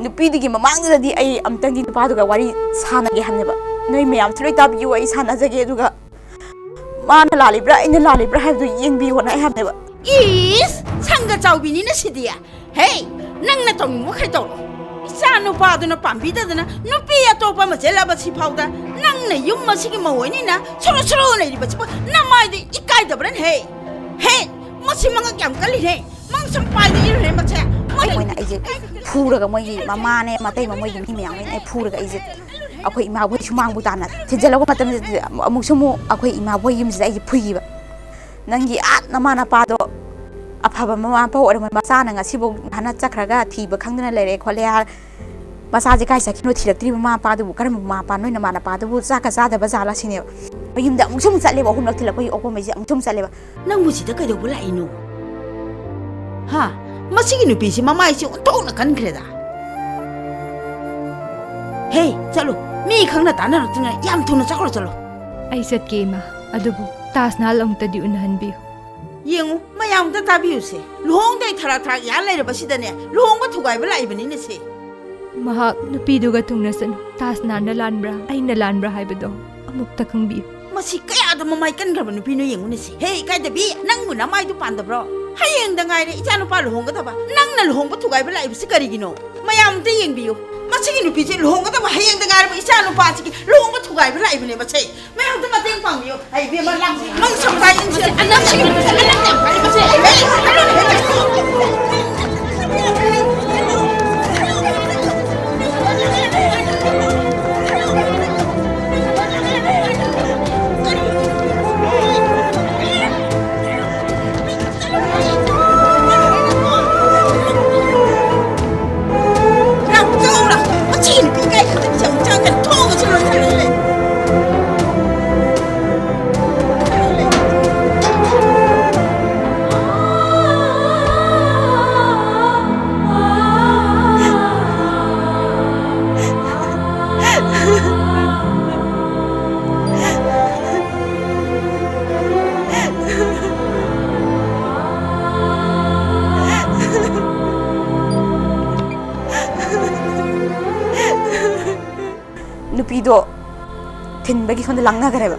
ꯅꯨꯄꯤꯗꯨꯒꯤ ꯃꯃꯥꯡꯗꯨꯗꯗꯤ ꯑꯩ ꯑꯝꯇꯪꯗꯤ ꯅꯨꯄꯥꯗꯨꯒ ꯋꯥꯔꯤ ꯁꯥꯟꯅꯒꯦ" ꯍꯥꯏꯕꯅꯦꯕ꯫ "ꯅꯣꯏ ꯃꯌꯥꯝꯁꯨ ꯂꯣꯏ ꯇꯥꯕꯤꯌꯨ, ꯑꯩ ꯁꯥꯟꯅꯖꯒꯦ, ꯑꯗꯨꯒ ꯃꯥꯅ ꯂꯥꯜꯂꯤꯕ꯭ꯔꯥ ꯑꯩꯅ ꯂꯥꯜꯂꯤꯕ꯭ꯔꯥ ꯍꯥꯏꯕꯗꯨ ꯌꯦꯡꯕꯤꯌꯣꯅ" ꯑꯩ ꯍꯥꯏꯕꯅꯦꯕ꯫ "ꯏꯁ, ꯁꯪꯒ ꯆꯥꯎꯕꯤꯅꯤꯅ ꯁꯤꯗꯤ꯫ ꯍꯦ, ꯅꯪꯅ ꯇꯧꯅꯤꯡꯕ ꯃꯈꯩ ꯇꯧꯔꯣ꯫ ꯏꯆꯥ ꯅꯨꯄꯥꯗꯨꯅ ꯄꯥꯝꯕꯤꯗꯗꯅ ꯅꯨꯄꯤ ꯑꯇꯣꯞꯄ ꯑꯃ ꯆꯦꯜꯂꯕ ꯁꯤꯐꯥꯎꯗ ꯅꯪꯅ ꯌꯨꯝ ꯑꯁꯤꯒꯤ ꯃꯧ ꯑꯣꯏꯅꯤꯅ ꯁꯨꯔꯨ ꯁꯨꯔꯨ ꯂꯩꯔꯤꯕꯁꯤꯕꯨ ꯅꯃꯥꯏꯗ ꯏꯀꯥꯏꯗꯕ꯭ꯔꯅꯦ? ꯍꯦ, ꯍꯦ, ꯃꯁꯤ ꯃꯉꯛ ꯌꯥꯝ ꯀꯜꯂꯤꯅꯦ꯫ ꯃꯉꯛ ꯁꯝ ꯄꯥꯏꯗ ꯏꯔꯨꯅꯦ ꯃꯁꯦ꯫ ꯃꯣꯏꯅ ꯑꯩꯁꯦ ꯐꯨꯔꯒ, ꯃꯣꯏꯒꯤ ꯃꯃꯥꯅꯦ, ꯃꯇꯩꯃ, ꯃꯣꯏꯒꯤ ꯃꯤ ꯃꯌꯥꯝ ꯂꯣꯏꯅ ꯑꯩ ꯐꯨꯔꯒ ꯑꯩꯁꯦ ꯑꯩꯈꯣꯏ ꯏꯃꯥꯕꯣꯏ ꯁꯨꯃꯥꯡꯕꯨ ꯇꯥꯟꯅ ꯊꯤꯟꯖꯤꯜꯂꯛꯄ ꯃꯇꯝꯗ ꯑꯃꯨꯛꯁꯨ ꯑꯃꯨꯛ ꯑꯩꯈꯣꯏ ꯏꯃꯥꯕꯣꯏ ꯌꯨꯝꯁꯤꯗ ꯑꯩꯁꯦ ꯐꯨꯏꯈꯤꯕ꯫ "ꯅꯪꯒꯤ ꯑꯥ ꯅꯃꯥ ꯅꯄꯥꯗꯣ ꯑꯐꯕ ꯃꯃꯥ ꯃꯄꯥ ꯑꯣꯏꯔꯝꯃꯣꯏ, ꯃꯆꯥꯅ ꯉꯁꯤꯐꯥꯎ ꯍꯥꯟꯅ ꯆꯠꯈ꯭ꯔꯒ ꯊꯤꯕ ꯈꯪꯗꯅ ꯂꯩꯔꯦ ꯈꯣꯠꯂꯦ" ꯍꯥꯏꯔ, "ꯃꯆꯥꯁꯦ ꯀꯥꯏ ꯆꯠꯈꯤꯅꯣ ꯊꯤꯔꯛꯇ꯭ꯔꯤꯕ ꯃꯃꯥ ꯃꯄꯥꯗꯨꯕꯨ, ꯀꯔꯝꯕ ꯃꯃꯥ ꯃꯄꯥ, ꯅꯣꯏ ꯅꯃꯥ ꯅꯄꯥꯗꯨꯕꯨ ꯆꯥꯛꯀ ꯆꯥꯗꯕ ꯖꯥꯠꯂ?" ꯁꯤꯅꯦꯕ꯫ ꯃꯌꯨꯝꯗ ꯑꯃꯨꯛꯁꯨ ꯑꯃꯨꯛ ꯆꯠꯂꯦꯕ, ꯑꯍꯨꯝꯂꯛ ꯊꯤꯜꯂꯛꯄꯒꯤ ꯑꯣꯛꯄꯝꯕꯩꯁꯦ ꯑꯃꯨꯛꯁꯨ ꯑꯃꯨꯛ ꯆꯠꯂꯦꯕ꯫ "ꯅꯪꯕꯨ ꯁꯤꯗ ꯀꯩꯗꯧꯕ ꯂꯥꯛꯏꯅꯣ? ꯍꯥ? ꯃꯁꯤꯒꯤ ꯅꯨꯄꯤꯁꯤ ꯃꯃꯥꯏꯁꯤ ꯑꯣꯟꯊꯣꯛꯅ ꯀꯟꯈ꯭ꯔꯦꯗ꯫ ꯍꯦ, ꯆꯠꯂꯣ꯫ ꯃꯤ ꯈꯪꯅ ꯇꯥꯟꯅꯔꯛꯇ꯭ꯔꯤꯉꯩ ꯌꯥꯝ ꯊꯨꯅ ꯆꯠꯈ꯭ꯔꯣ, ꯆꯠꯂꯣ꯫" ꯑꯩ ꯆꯠꯀꯦ, ꯏꯃꯥ꯫ ꯑꯗꯨꯕꯨ ꯇꯥꯖ ꯃꯍꯜ ꯑꯃꯨꯛꯇꯗꯤ ꯎꯅꯍꯟꯕꯤꯌꯨ꯫ ꯌꯦꯡꯉꯨ, ꯃꯌꯥꯝ ꯑꯝꯇ ꯇꯥꯕꯤꯌꯨꯁꯦ꯫ ꯂꯨꯍꯣꯡꯗꯩ ꯊꯔꯥꯛ ꯊꯔꯥꯛ ꯌꯥ ꯂꯩꯔꯕꯁꯤꯗꯅꯦ, ꯂꯨꯍꯣꯡꯕ ꯊꯨꯒꯥꯏꯕ ꯂꯥꯛꯏꯕꯅꯤꯅꯦ ꯁꯦ꯫ ꯃꯍꯥꯛ ꯅꯨꯄꯤꯗꯨꯒ ꯊꯨꯡꯅꯁꯅꯨ꯫ ꯇꯥꯖ ꯃꯍꯜꯅ ꯂꯥꯟꯕ꯭ꯔꯥ, ꯑꯩꯅ ꯂꯥꯟꯕ꯭ꯔꯥ ꯍꯥꯏꯕꯗꯣ ꯑꯃꯨꯛꯇ ꯈꯪꯕꯤꯌꯨ꯫ ꯃꯁꯤ ꯀꯌꯥꯗ ꯃꯃꯥꯏ ꯀꯟꯈ꯭ꯔꯕ ꯅꯨꯄꯤꯅꯣ ꯌꯦꯡꯉꯨꯅꯦ ꯁꯦ꯫ ꯍꯦ, ꯏꯀꯥꯏꯗꯕꯤ, ꯅꯪꯕꯨ ꯅꯃꯥꯏꯗꯨ ꯄꯥꯟꯗꯕ꯭ꯔꯣ? ꯍꯌꯦꯡꯗ ꯉꯥꯏꯔꯦ ꯏꯆꯥ ꯅꯨꯄꯥ ꯂꯨꯍꯣꯡꯒꯗꯕ, ꯅꯪꯅ ꯂꯨꯍꯣꯡꯕ ꯊꯨꯒꯥꯏꯕ ꯂꯥꯛꯏꯕꯁꯤ ꯀꯔꯤꯒꯤꯅꯣ? ꯃꯌꯥꯝ ꯑꯝꯇ ꯌꯦꯡꯕꯤꯌꯨ, ꯃꯁꯤꯒꯤ ꯅꯨꯄꯤꯁꯦ ꯂꯨꯍꯣꯡꯒꯗꯕ ꯍꯌꯦꯡꯗ ꯉꯥꯏꯔꯕ ꯏꯆꯥ ꯅꯨꯄꯥꯁꯤꯒꯤ ꯂꯨꯍꯣꯡꯕ ꯊꯨꯒꯥꯏꯕ ꯂꯥꯛꯏꯕꯅꯦ ꯃꯁꯦ꯫ ꯃꯌꯥꯝ ꯑꯝꯇ ꯃꯇꯦꯡ ꯄꯥꯡꯕꯤꯌꯨ꯫ ꯑꯩ ꯏꯕꯦꯝꯃ, ꯂꯥꯛꯁꯤ꯫ ꯃꯪ ꯁꯝꯇꯥꯏ ꯏꯟꯁꯤ꯫ ꯑꯅꯝꯁꯤꯒꯤ ꯅꯨꯄꯤꯁꯦ ꯑꯅꯝ ꯌꯥꯝ ꯀꯜꯂꯤ ꯃꯁꯦ꯫ ꯍꯦ, ꯑꯅꯝ ꯍꯦ꯫ ꯅꯨꯄꯤꯗꯣ ꯊꯤꯟꯕꯒꯤ ꯁꯣꯝꯗ ꯂꯥꯡꯅꯈ꯭ꯔꯦꯕ꯫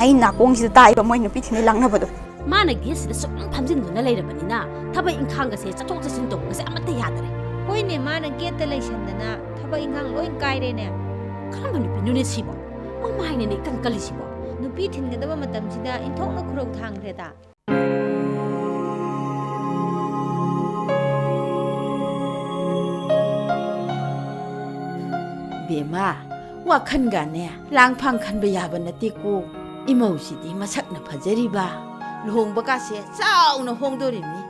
ꯑꯩ ꯅꯥꯀꯣꯡꯁꯤꯗ ꯇꯥꯏꯕ ꯃꯣꯏ ꯅꯨꯄꯤ ꯊꯤꯟꯕꯩ ꯂꯥꯡꯅꯕꯗꯣ꯫ ꯃꯥꯅ ꯒꯦꯠꯁꯤꯗ ꯁꯨꯝ ꯐꯝꯖꯤꯟꯗꯨꯅ ꯂꯩꯔꯕꯅꯤꯅ ꯊꯕꯛ ꯏꯪꯈꯥꯡꯒꯁꯦ ꯆꯠꯊꯣꯛ ꯆꯠꯁꯤꯟ ꯇꯧꯕꯒꯁꯦ ꯑꯃꯠꯇ ꯌꯥꯗꯔꯦ꯫ ꯍꯣꯏꯅꯦ, ꯃꯥꯅ ꯒꯦꯠꯇ ꯂꯩꯁꯟꯗꯅ ꯊꯕꯛ ꯏꯪꯈꯥꯡ ꯂꯣꯏ ꯀꯥꯏꯔꯦꯅꯦ꯫ ꯀꯔꯝꯕ ꯅꯨꯄꯤꯅꯣꯅꯦ ꯁꯤꯕꯣ? ꯃꯃꯥꯏꯅꯅꯦ ꯏꯀꯟ ꯀꯜꯂꯤꯁꯤꯕꯣ꯫ ꯅꯨꯄꯤ ꯊꯤꯟꯒꯗꯕ ꯃꯇꯝꯁꯤꯗ ꯏꯟꯊꯣꯛꯅ ꯈꯨꯔꯧ ꯊꯥꯡꯈ꯭ꯔꯦꯗ꯫ ꯕꯦꯝꯃ, ꯋꯥꯈꯟꯒꯅꯦ ꯂꯥꯡꯐꯥꯡ ꯈꯟꯕ ꯌꯥꯕ ꯅꯠꯇꯦꯀꯣ꯫ ꯏꯃꯧꯁꯤꯗꯤ ꯃꯁꯛꯅ ꯐꯖꯔꯤꯕ, ꯂꯨꯍꯣꯡꯕ ꯀꯥꯁꯦ ꯆꯥꯎꯅ ꯍꯣꯡꯗꯣꯔꯤꯕꯅꯤ꯫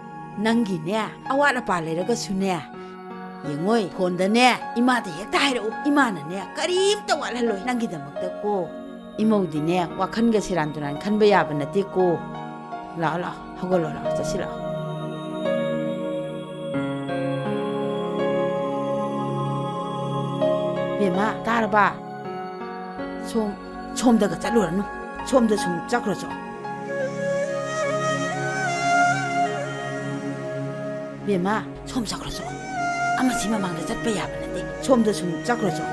ꯅꯪꯒꯤꯅꯦ ꯑꯋꯥꯠ ꯑꯄꯥ ꯂꯩꯔꯒꯁꯨꯅꯦ, ꯌꯦꯡꯉꯣꯏ, ꯐꯣꯟꯗꯅꯦ ꯏꯃꯥꯗ ꯍꯦꯛꯇ ꯍꯥꯏꯔꯛꯎ꯫ ꯏꯃꯥꯅꯅꯦ ꯀꯔꯤꯝꯇ ꯋꯥꯠꯍꯜꯂꯣꯏ ꯅꯪꯒꯤꯗꯃꯛꯇꯀꯣ꯫ ꯏꯃꯧꯗꯤꯅꯦ ꯋꯥꯈꯟꯒ ꯁꯦꯔꯥꯟ ꯇꯨꯔꯥꯟ ꯈꯟꯕ ꯌꯥꯕ ꯅꯠꯇꯦꯀꯣ꯫ ꯂꯥꯛꯑꯣ, ꯂꯥꯛꯑꯣ, ꯍꯧꯒꯠꯂꯣ, ꯂꯥꯛꯑꯣ, ꯆꯠꯁꯤ ꯂꯥꯛꯑꯣ꯫ ꯕꯦꯝꯃ, ꯇꯥꯔꯕ? ꯁꯣꯝ, ꯁꯣꯝꯗꯒ ꯆꯠꯂꯨꯔꯅꯨ꯫ ꯁꯣꯝꯗ ꯁꯨꯝ ꯆꯠꯈ꯭ꯔꯣ ꯆꯣ꯫ ꯕꯦꯝꯃ, ꯁꯣꯝ ꯆꯠꯈ꯭ꯔꯣ ꯆꯣ꯫ ꯑꯃꯁꯤ ꯃꯃꯥꯡꯗ ꯆꯠꯄ ꯌꯥꯕ ꯅꯠꯇꯦ꯫ ꯁꯣꯝꯗ ꯁꯨꯝ ꯆꯠꯈ꯭ꯔꯣ ꯆꯣ꯫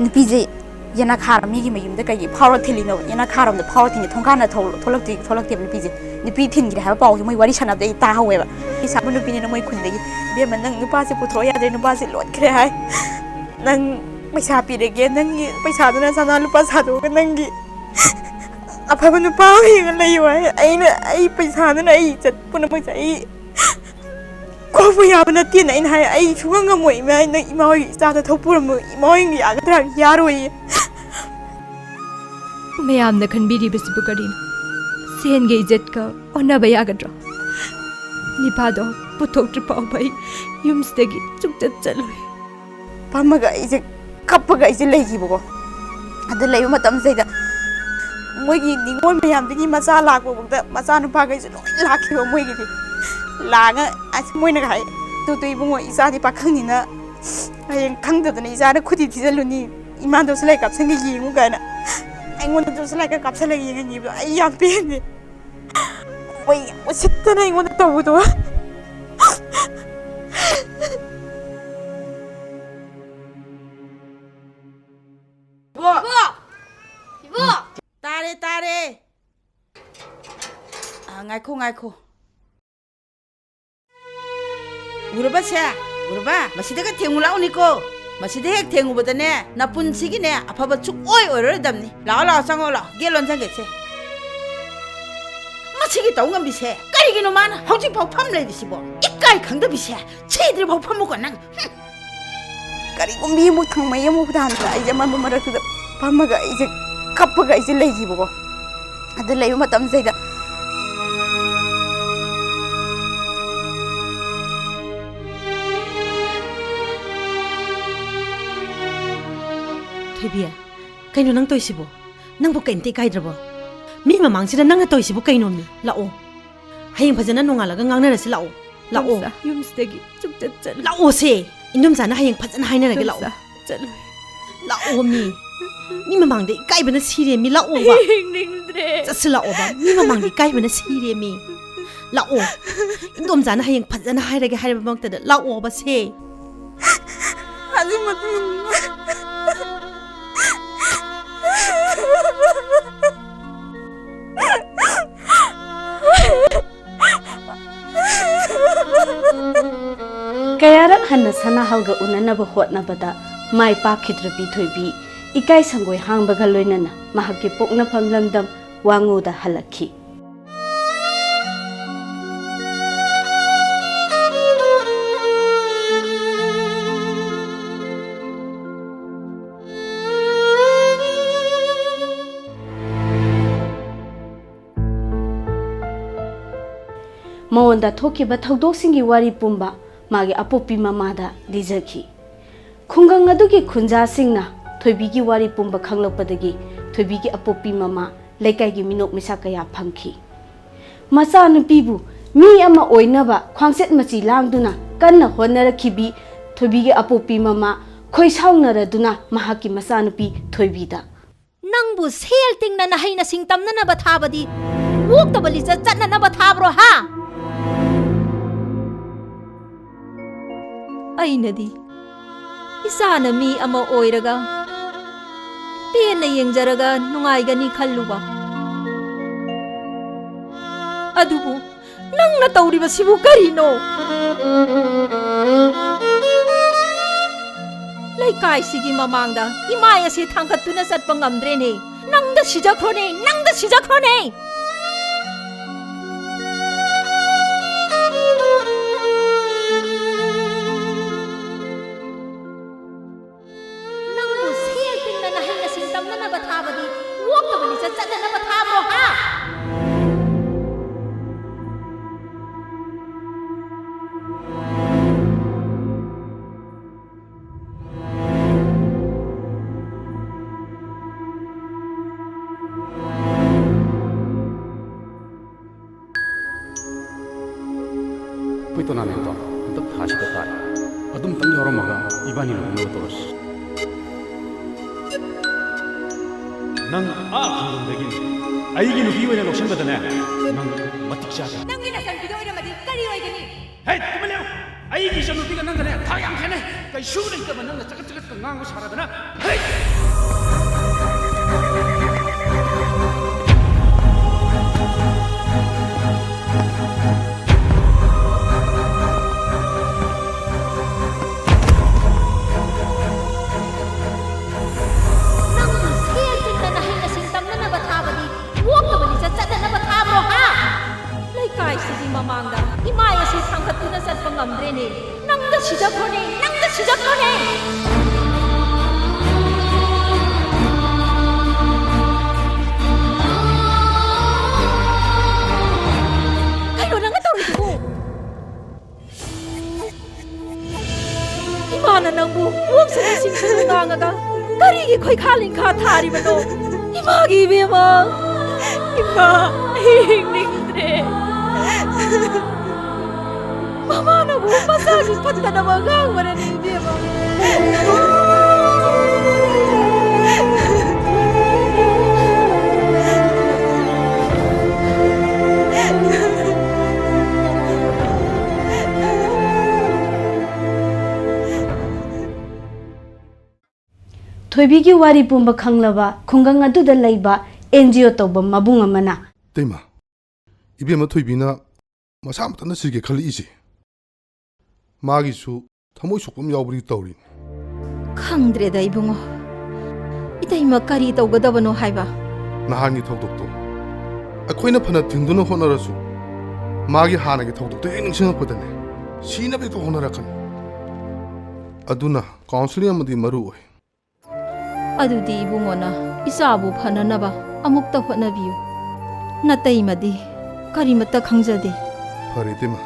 ꯅꯨꯄꯤꯁꯦ ꯌꯦꯅꯈꯥꯔꯣꯝ ꯃꯤꯒꯤ ꯃꯌꯨꯝꯗ ꯀꯩꯒꯤ ꯐꯥꯎꯔ ꯊꯤꯜꯂꯤꯅꯣ? ꯌꯦꯅꯈꯥꯔꯣꯝꯗ ꯐꯥꯎꯔ ꯊꯤꯜꯂꯤ, ꯊꯣꯡꯒꯥꯟꯗ ꯊꯣꯛ-, ꯊꯣꯛꯂꯛꯇꯦ, ꯊꯣꯛꯂꯛꯇꯦꯕ ꯅꯨꯄꯤꯁꯦ꯫ ꯅꯨꯄꯤ ꯊꯤꯟꯈ꯭ꯔꯦ ꯍꯥꯏꯕ ꯄꯥꯎꯁꯦ ꯃꯣꯏ ꯋꯥꯔꯤ ꯁꯥꯟꯅꯕꯗ ꯑꯩ ꯇꯥꯍꯧꯋꯦꯕ꯫ ꯂꯩꯁꯥꯕꯤ ꯅꯨꯄꯤꯅꯤꯅ ꯃꯣꯏ ꯈꯨꯟꯗꯒꯤ, "ꯏꯕꯦꯝꯃ, ꯅꯪ ꯅꯨꯄꯥꯁꯦ ꯄꯨꯊꯣꯛꯑ ꯌꯥꯗ꯭ꯔꯦ, ꯅꯨꯄꯥꯁꯦ ꯂꯣꯠꯈ꯭ꯔꯦ ꯍꯥꯏ꯫ ꯅꯪ ꯄꯩꯁꯥ ꯄꯤꯔꯒꯦ, ꯅꯪꯒꯤ ꯄꯩꯁꯥꯗꯨꯅ ꯁꯅꯥ ꯂꯨꯄꯥ ꯁꯥꯗꯣꯛꯑꯒ ꯅꯪꯒꯤ ꯑꯐꯕ ꯅꯨꯄꯥ ꯑꯃ ꯌꯦꯡꯉ ꯂꯩꯌꯣ" ꯍꯥꯏ꯫ ꯑꯩꯅ, "ꯑꯩ ꯄꯩꯁꯥꯗꯨꯅ ꯑꯩ ꯏꯖꯠ ꯄꯨꯝꯅꯃꯛꯁꯦ ꯑꯩ ꯀꯣꯛꯄ ꯌꯥꯕ ꯅꯠꯇꯦꯅ" ꯑꯩꯅ ꯍꯥꯏ꯫ "ꯑꯩ ꯁꯨꯡꯉꯝ ꯉꯝꯃꯣꯏ ꯏꯃꯥ, ꯅꯪ ꯏꯃꯥ ꯍꯣꯏꯒꯤ ꯏꯆꯥꯗ ꯊꯣꯛ ꯄꯨꯔꯝꯃꯣꯏ, ꯏꯃꯥ ꯍꯣꯏꯒꯤ ꯌꯥꯒꯗ꯭ꯔꯥ? ꯌꯥꯔꯣꯏꯌꯦ"꯫ ꯃꯌꯥꯝꯅ ꯈꯟꯕꯤꯔꯤꯕꯁꯤꯕꯨ ꯀꯔꯤꯅꯣ? ꯁꯦꯟꯒ ꯏꯖꯠꯀ ꯑꯣꯟꯅꯕ ꯌꯥꯒꯗ꯭ꯔꯣ? ꯅꯤꯄꯥꯗꯣ ꯄꯨꯊꯣꯛꯇ꯭ꯔꯤ ꯐꯥꯎꯕ ꯑꯩ ꯌꯨꯝꯁꯤꯗꯒꯤ ꯁꯨꯡꯆꯠ ꯆꯠꯂꯣꯏ꯫ ꯐꯝꯃꯒ ꯑꯩꯁꯦ ꯀꯞꯄꯒ ꯑꯩꯁꯦ ꯂꯩꯈꯤꯕꯀꯣ꯫ ꯑꯗꯨ ꯂꯩꯕ ꯃꯇꯝꯁꯤꯗꯩꯗ ꯃꯣꯏꯒꯤ ꯅꯤꯉꯣꯜ ꯃꯌꯥꯝꯗꯒꯤ ꯃꯆꯥ ꯂꯥꯛꯄꯐꯥꯎꯗ ꯃꯆꯥꯅꯨꯄꯥꯈꯩꯁꯨ ꯂꯣꯏ ꯂꯥꯛꯈꯤꯕ ꯃꯣꯏꯒꯤꯗꯤ꯫ ꯂꯥꯛꯑꯒ ꯑꯁ ꯃꯣꯏꯅꯒ ꯍꯥꯏ, "ꯇꯨ ꯇꯨ ꯏꯕꯨꯡꯉꯣ, ꯏꯆꯥꯗꯤ ꯄꯥꯈꯪꯅꯤꯅ ꯍꯌꯦꯡ ꯈꯪꯗꯗꯅ ꯏꯆꯥꯅ ꯈꯨꯗꯤ ꯊꯤꯖꯤꯜꯂꯨꯅꯤ, ꯏꯃꯥꯗꯣ ꯁꯂꯥꯏ ꯀꯥꯞꯁꯟꯒꯦ ꯌꯦꯡꯉꯨ" ꯀꯥꯏꯅ ꯑꯩꯉꯣꯟꯗꯁꯨ ꯁꯂꯥꯏ ꯀꯥꯞꯁꯜꯂꯒ ꯌꯦꯡꯍꯟꯈꯤꯕꯗꯣ ꯑꯩ ꯌꯥꯝ ꯄꯦꯟꯗꯦ꯫ ꯃꯣꯏ ꯎꯁꯤꯠꯇꯅ ꯑꯩꯉꯣꯟꯗ ꯇꯧꯕꯗꯣ꯫ ꯏꯕꯣ! ꯏꯕꯣ! ꯏꯕꯣ! ꯇꯥꯔꯦ, ꯇꯥꯔꯦ꯫ ꯑ, ꯉꯥꯏꯈꯣ, ꯉꯥꯏꯈꯣ꯫ ꯎꯔꯕꯁꯦ? ꯎꯔꯕ? ꯃꯁꯤꯗꯒ ꯊꯦꯡꯉꯨ ꯂꯥꯛꯎꯅꯤꯀꯣ꯫ ꯃꯁꯤꯗ ꯍꯦꯛ ꯊꯦꯡꯉꯨꯕꯗꯅꯦ, ꯅꯄꯨꯟꯁꯤꯒꯤꯅꯦ, ꯑꯐꯕ ꯁꯨꯛꯑꯣꯏ ꯑꯣꯏꯔꯣꯏꯗꯕꯅꯤ꯫ ꯂꯥꯛꯑꯣ, ꯂꯥꯛꯑꯣ, ꯆꯪꯉꯛꯑꯣ, ꯂꯥꯛꯑꯣ꯫ ꯒꯦꯠ ꯂꯣꯟꯁꯟꯒꯦꯁꯦ꯫ ꯃꯁꯤ ꯁꯤꯒꯤ ꯇꯧ ꯉꯝꯕꯤꯁꯦ ꯀꯔꯤꯒꯤꯅꯣ? ꯃꯥꯅ ꯍꯧꯖꯤꯛꯐꯥꯎ ꯐꯝ ꯂꯩꯔꯤꯁꯤꯕꯣ? ꯏꯀꯥꯏ ꯈꯪꯗꯕꯤꯁꯦ, ꯁꯤꯗ꯭ꯔꯤꯐꯥꯎ ꯐꯝꯃꯨꯀꯣ ꯅꯪ꯫ ꯍꯨꯝ꯫ ꯀꯔꯤꯒꯨꯝꯕꯤ ꯑꯃꯨꯛ ꯊꯪꯃꯩ ꯑꯃꯨꯛ ꯍꯨꯗꯥꯟꯕꯗ ꯑꯩꯁꯦ ꯑꯃꯟꯕ ꯃꯔꯛꯇꯨꯗ ꯐꯝꯃꯒ ꯑꯩꯁꯦ ꯀꯞꯄꯒ ꯑꯩꯁꯦ ꯂꯩꯈꯤꯕꯀꯣ꯫ ꯑꯗꯨ ꯂꯩꯕ ꯃꯇꯝꯁꯤꯗ ꯊꯣꯏꯕꯤ, ꯀꯩꯅꯣ ꯅꯪ ꯇꯧꯔꯤꯁꯤꯕꯣ? ꯅꯪꯕꯨ ꯀꯩꯝꯇ ꯏꯀꯥꯏꯗ꯭ꯔꯕꯣ? ꯃꯤ ꯃꯃꯥꯡꯁꯤꯗ ꯅꯪꯅ ꯇꯧꯔꯤꯁꯤꯕꯨ ꯀꯩꯅꯣꯃꯤ? ꯂꯥꯛꯑꯣ꯫ ꯍꯌꯦꯡ ꯐꯖꯅ ꯅꯣꯡꯉꯥꯜꯂꯒ ꯉꯥꯡꯅꯔꯁꯤ, ꯂꯥꯛꯑꯣ꯫ ꯂꯥꯛꯑꯣ꯫ ꯏꯗꯣꯝꯆꯥ, ꯌꯨꯝꯁꯤꯗꯒꯤ ꯁꯨꯡꯆꯠ ꯆꯠꯂꯣꯏ꯫ ꯂꯥꯛꯑꯣꯁꯦ꯫ ꯏꯗꯣꯝꯆꯥꯅ ꯍꯌꯦꯡ ꯐꯖꯅ ꯍꯥꯏꯅꯔꯒꯦ, ꯂꯥꯛꯑꯣ꯫ ꯏꯗꯣꯝꯆꯥ, ꯆꯠꯂꯣꯏ꯫ ꯂꯥꯛꯑꯣ ꯃꯤ꯫ ꯃꯤ ꯃꯃꯥꯡꯗ ꯏꯀꯥꯏꯕꯅ ꯁꯤꯔꯦ ꯃꯤ, ꯂꯥꯛꯑꯣꯕ꯫ ꯌꯦꯡꯅꯤꯡꯗ꯭ꯔꯦ꯫ ꯆꯠꯁꯤ ꯂꯥꯛꯑꯣꯕ꯫ ꯃꯤ ꯃꯃꯥꯡꯗ ꯏꯀꯥꯏꯕꯅ ꯁꯤꯔꯦ ꯃꯤ꯫ ꯂꯥꯛꯑꯣ꯫ ꯏꯗꯣꯝꯆꯥꯅ ꯍꯌꯦꯡ ꯐꯖꯅ ꯍꯥꯏꯔꯒꯦ ꯍꯥꯏꯔꯕꯃꯛꯇꯗ ꯂꯥꯛꯑꯣꯕ ꯁꯦ꯫ ꯑꯗꯨ ꯃꯇꯨꯡ ꯀꯌꯥꯔꯛ ꯍꯟꯅ ꯁꯅꯥꯍꯜꯒ ꯎꯅꯅꯕ ꯍꯣꯠꯅꯕꯗ ꯃꯥꯏ ꯄꯥꯛꯈꯤꯗ꯭ꯔꯕꯤ ꯊꯣꯏꯕꯤ ꯏꯀꯥꯏ ꯁꯪꯒꯣꯏ ꯍꯥꯡꯕꯒ ꯂꯣꯏꯅꯅ ꯃꯍꯥꯛꯀꯤ ꯄꯣꯛꯅꯐꯝ ꯂꯝꯗꯝ ꯋꯥꯉꯨꯗ ꯍꯜꯂꯛꯈꯤ꯫ ꯃꯉꯣꯟꯗ ꯊꯣꯛꯈꯤꯕ ꯊꯧꯗꯣꯛꯁꯤꯡꯒꯤ ꯋꯥꯔꯤ ꯄꯨꯝꯕ ꯃꯥꯒꯤ ꯑꯄꯣꯛꯄꯤ ꯃꯃꯥꯗ ꯂꯤꯖꯈꯤ꯫ ꯈꯨꯡꯒꯪ ꯑꯗꯨꯒꯤ ꯈꯨꯟꯖꯥꯁꯤꯡꯅ ꯊꯣꯏꯕꯤꯒꯤ ꯋꯥꯔꯤ ꯄꯨꯝꯕ ꯈꯪꯂꯛꯄꯗꯒꯤ ꯊꯣꯏꯕꯤꯒꯤ ꯑꯄꯣꯛꯄꯤ ꯃꯃꯥ ꯂꯩꯀꯥꯏꯒꯤ ꯃꯤꯅꯣꯛ ꯃꯩꯁꯥ ꯀꯌꯥ ꯐꯪꯈꯤ꯫ ꯃꯆꯥꯅꯨꯄꯤꯕꯨ ꯃꯤ ꯑꯃ ꯑꯣꯏꯅꯕ ꯈ꯭ꯋꯥꯡꯆꯠ ꯃꯆꯤ ꯂꯥꯡꯗꯨꯅ ꯀꯟꯅ ꯍꯣꯠꯅꯔꯛꯈꯤꯕꯤ ꯊꯣꯏꯕꯤꯒꯤ ꯑꯄꯣꯛꯄꯤ ꯃꯃꯥ ꯈꯣꯏꯁꯥꯎꯅꯔꯗꯨꯅ ꯃꯍꯥꯛꯀꯤ ꯃꯆꯥꯅꯨꯄꯤ ꯊꯣꯏꯕꯤꯗ, "ꯅꯪꯕꯨ ꯁꯦꯜ ꯇꯤꯡꯅ ꯅꯍꯩ ꯅꯁꯤꯡ ꯇꯝꯅꯅꯕ ꯊꯥꯕꯗꯤ ꯑꯣꯛꯇꯕ ꯂꯤꯆꯠ ꯆꯠꯅꯅꯕ ꯊꯥꯕ꯭ꯔꯣ ꯍꯥ? ꯑꯩꯅꯗꯤ ꯏꯆꯥꯅ ꯃꯤ ꯑꯃ ꯑꯣꯏꯔꯒ ꯄꯦꯟꯅ ꯌꯦꯡꯖꯔꯒ ꯅꯨꯡꯉꯥꯏꯒꯅꯤ ꯈꯜꯂꯨꯕ꯫ ꯑꯗꯨꯕꯨ ꯅꯪꯅ ꯇꯧꯔꯤꯕꯁꯤꯕꯨ ꯀꯔꯤꯅꯣ? ꯂꯩꯀꯥꯏꯁꯤꯒꯤ ꯃꯃꯥꯡꯗ ꯏꯃꯥꯏ ꯑꯁꯦ ꯊꯥꯡꯒꯠꯇꯨꯅ ꯆꯠꯄ ꯉꯝꯗ꯭ꯔꯦꯅꯦ꯫ ꯅꯪꯗ ꯁꯤꯖꯈ꯭ꯔꯣꯅꯦ, ꯅꯪꯗ ꯁꯤꯖꯈ꯭ꯔꯣꯅꯦ!" ꯆꯠꯅꯅꯕ ꯊꯥꯕ꯭ꯔꯣ, ꯍꯥ? ꯑꯩꯈꯣꯏ ꯇꯣꯔꯅꯥꯃꯦꯟꯠꯇꯣ ꯍꯟꯗꯛ ꯊꯥꯁꯤꯗ ꯇꯥꯏ꯫ ꯑꯗꯨꯝꯇꯪ ꯌꯥꯎꯔꯝꯃꯒ ꯏꯕꯥꯅꯤ ꯂꯨꯍꯣꯡꯅꯕ ꯇꯧꯔꯁꯤ꯫ ꯅꯪ ꯑꯥ ꯈꯨꯡꯒꯪꯗꯒꯤꯅꯤ꯫ ꯑꯩꯒꯤ ꯅꯨꯄꯤ ꯑꯣꯏꯅ ꯂꯧꯁꯟꯕꯗꯅꯦ, ꯅꯪ ꯃꯇꯤꯛ ꯆꯥꯗꯦ꯫ ꯅꯪꯒꯤ ꯅꯆꯟꯕꯤꯗꯣ ꯑꯣꯏꯔꯝꯃꯗꯤ ꯀꯔꯤ ꯑꯣꯏꯒꯅꯤ? ꯍꯦ, ꯇꯨꯃꯤꯟ ꯂꯩꯌꯨ! ꯑꯩꯒꯤ ꯏꯆꯟꯅꯨꯄꯤꯒ ꯅꯪꯒꯅꯦ ꯊꯥꯛ ꯌꯥꯝ ꯈꯦꯠꯅꯩ꯫ ꯀꯩꯁꯨ ꯂꯩꯇꯕ ꯅꯪꯅ ꯆꯒꯠ ꯆꯒꯠꯀ ꯉꯥꯡꯕ ꯁꯥꯔꯗꯅ꯫ ꯍꯦ! ꯅꯪ ꯁꯦꯜ ꯇꯤꯡꯗꯅ ꯍꯩ ꯃꯁꯤꯡ ꯇꯝꯅꯅꯕ ꯊꯥꯕꯗꯤ, ꯄꯣꯛꯇꯕ ꯂꯤꯆꯠ ꯆꯠꯅꯅꯕ ꯊꯥꯕ꯭ꯔꯣ, ꯍꯥ? ꯂꯩꯀꯥꯏꯁꯤꯒꯤ ꯃꯃꯥꯡꯗ ꯏꯃꯥꯏ ꯑꯁꯤ ꯊꯥꯡꯒꯠꯇꯨꯅ ꯆꯠꯄ ꯉꯝꯗ꯭ꯔꯦꯅꯦ꯫ ꯅꯪꯗ ꯁꯤꯖꯈ꯭ꯔꯣꯅꯦ, ꯅꯪꯗ ꯁꯤꯖꯈ꯭ꯔꯣꯅꯦ꯫ ꯀꯩꯅꯣ ꯅꯪꯅ ꯇꯧꯔꯤꯗꯨꯕꯨ? ꯏꯃꯥꯅ ꯅꯪꯕꯨ ꯄꯣꯛꯁꯅꯨ ꯁꯤꯡꯁꯅꯨ ꯉꯥꯡꯉꯒ ꯀꯔꯤꯒꯤ ꯈꯣꯏꯈꯥ ꯂꯤꯡꯈꯥ ꯊꯥꯔꯤꯕꯅꯣ? ꯏꯃꯥꯒꯤ ꯏꯕꯦꯝꯃ! ꯏꯃꯥ, ꯑꯩ ꯍꯤꯡꯅꯤꯡꯗ꯭ꯔꯦ꯫ ꯃꯃꯥꯅꯕꯨ ꯃꯆꯥꯒꯤ ꯐꯠꯇꯅꯕ ꯉꯥꯡꯕꯅꯅꯤ, ꯏꯕꯦꯝꯃ꯫ ꯊꯣꯏꯕꯤꯒꯤ ꯋꯥꯔꯤ ꯄꯨꯝꯕ ꯈꯪꯂꯕ ꯈꯨꯡꯒꯪ ꯑꯗꯨꯗ ꯂꯩꯕ ꯑꯦꯟ ꯖꯤ ꯑꯣ ꯇꯧꯕ ꯃꯕꯨꯡ ꯑꯃꯅ, ꯏꯇꯩꯃ, ꯏꯕꯦꯝꯃ ꯊꯣꯏꯕꯤꯅ ꯃꯁꯥ ꯃꯊꯟꯇ ꯁꯤꯒꯦ ꯈꯜꯂꯛꯏꯁꯦ, ꯃꯥꯒꯤꯁꯨ ꯊꯃꯣꯏ ꯁꯣꯛꯄ ꯑꯃ ꯌꯥꯎꯕꯗꯤ ꯇꯧꯔꯤꯅꯤ꯫ ꯈꯪꯗ꯭ꯔꯦꯗ, ꯏꯕꯨꯡꯉꯣ꯫ ꯏꯇꯩꯃ ꯀꯔꯤ ꯇꯧꯒꯗꯕꯅꯣ ꯍꯥꯏꯕ? ꯅꯍꯥꯟꯒꯤ ꯊꯧꯗꯣꯛꯇꯣ ꯑꯩꯈꯣꯏꯅ ꯐꯅ ꯊꯤꯡꯗꯨꯅ ꯍꯣꯠꯅꯔꯁꯨ, ꯃꯥꯒꯤ ꯍꯥꯟꯅꯒꯤ ꯊꯧꯗꯣꯛꯇꯣ ꯍꯦꯛ ꯅꯤꯡꯁꯤꯡꯉꯛꯄꯗꯅꯦ, ꯁꯤꯅꯕ ꯍꯦꯛꯇ ꯍꯣꯠꯅꯔꯛꯀꯅꯤ꯫ ꯑꯗꯨꯅ counselling ꯑꯃꯗꯤ ꯃꯔꯨ ꯑꯣꯏ꯫ ꯑꯗꯨꯗꯤ ꯏꯕꯨꯡꯉꯣꯅ ꯏꯆꯥꯕꯨ ꯐꯅꯅꯕ ꯑꯃꯨꯛꯇ ꯍꯣꯠꯅꯕꯤꯌꯨ꯫ ꯅꯇꯩꯃꯗꯤ ꯀꯔꯤꯃꯠꯇ ꯈꯪꯖꯗꯦ꯫ ꯐꯔꯦ ꯏꯇꯩꯃ,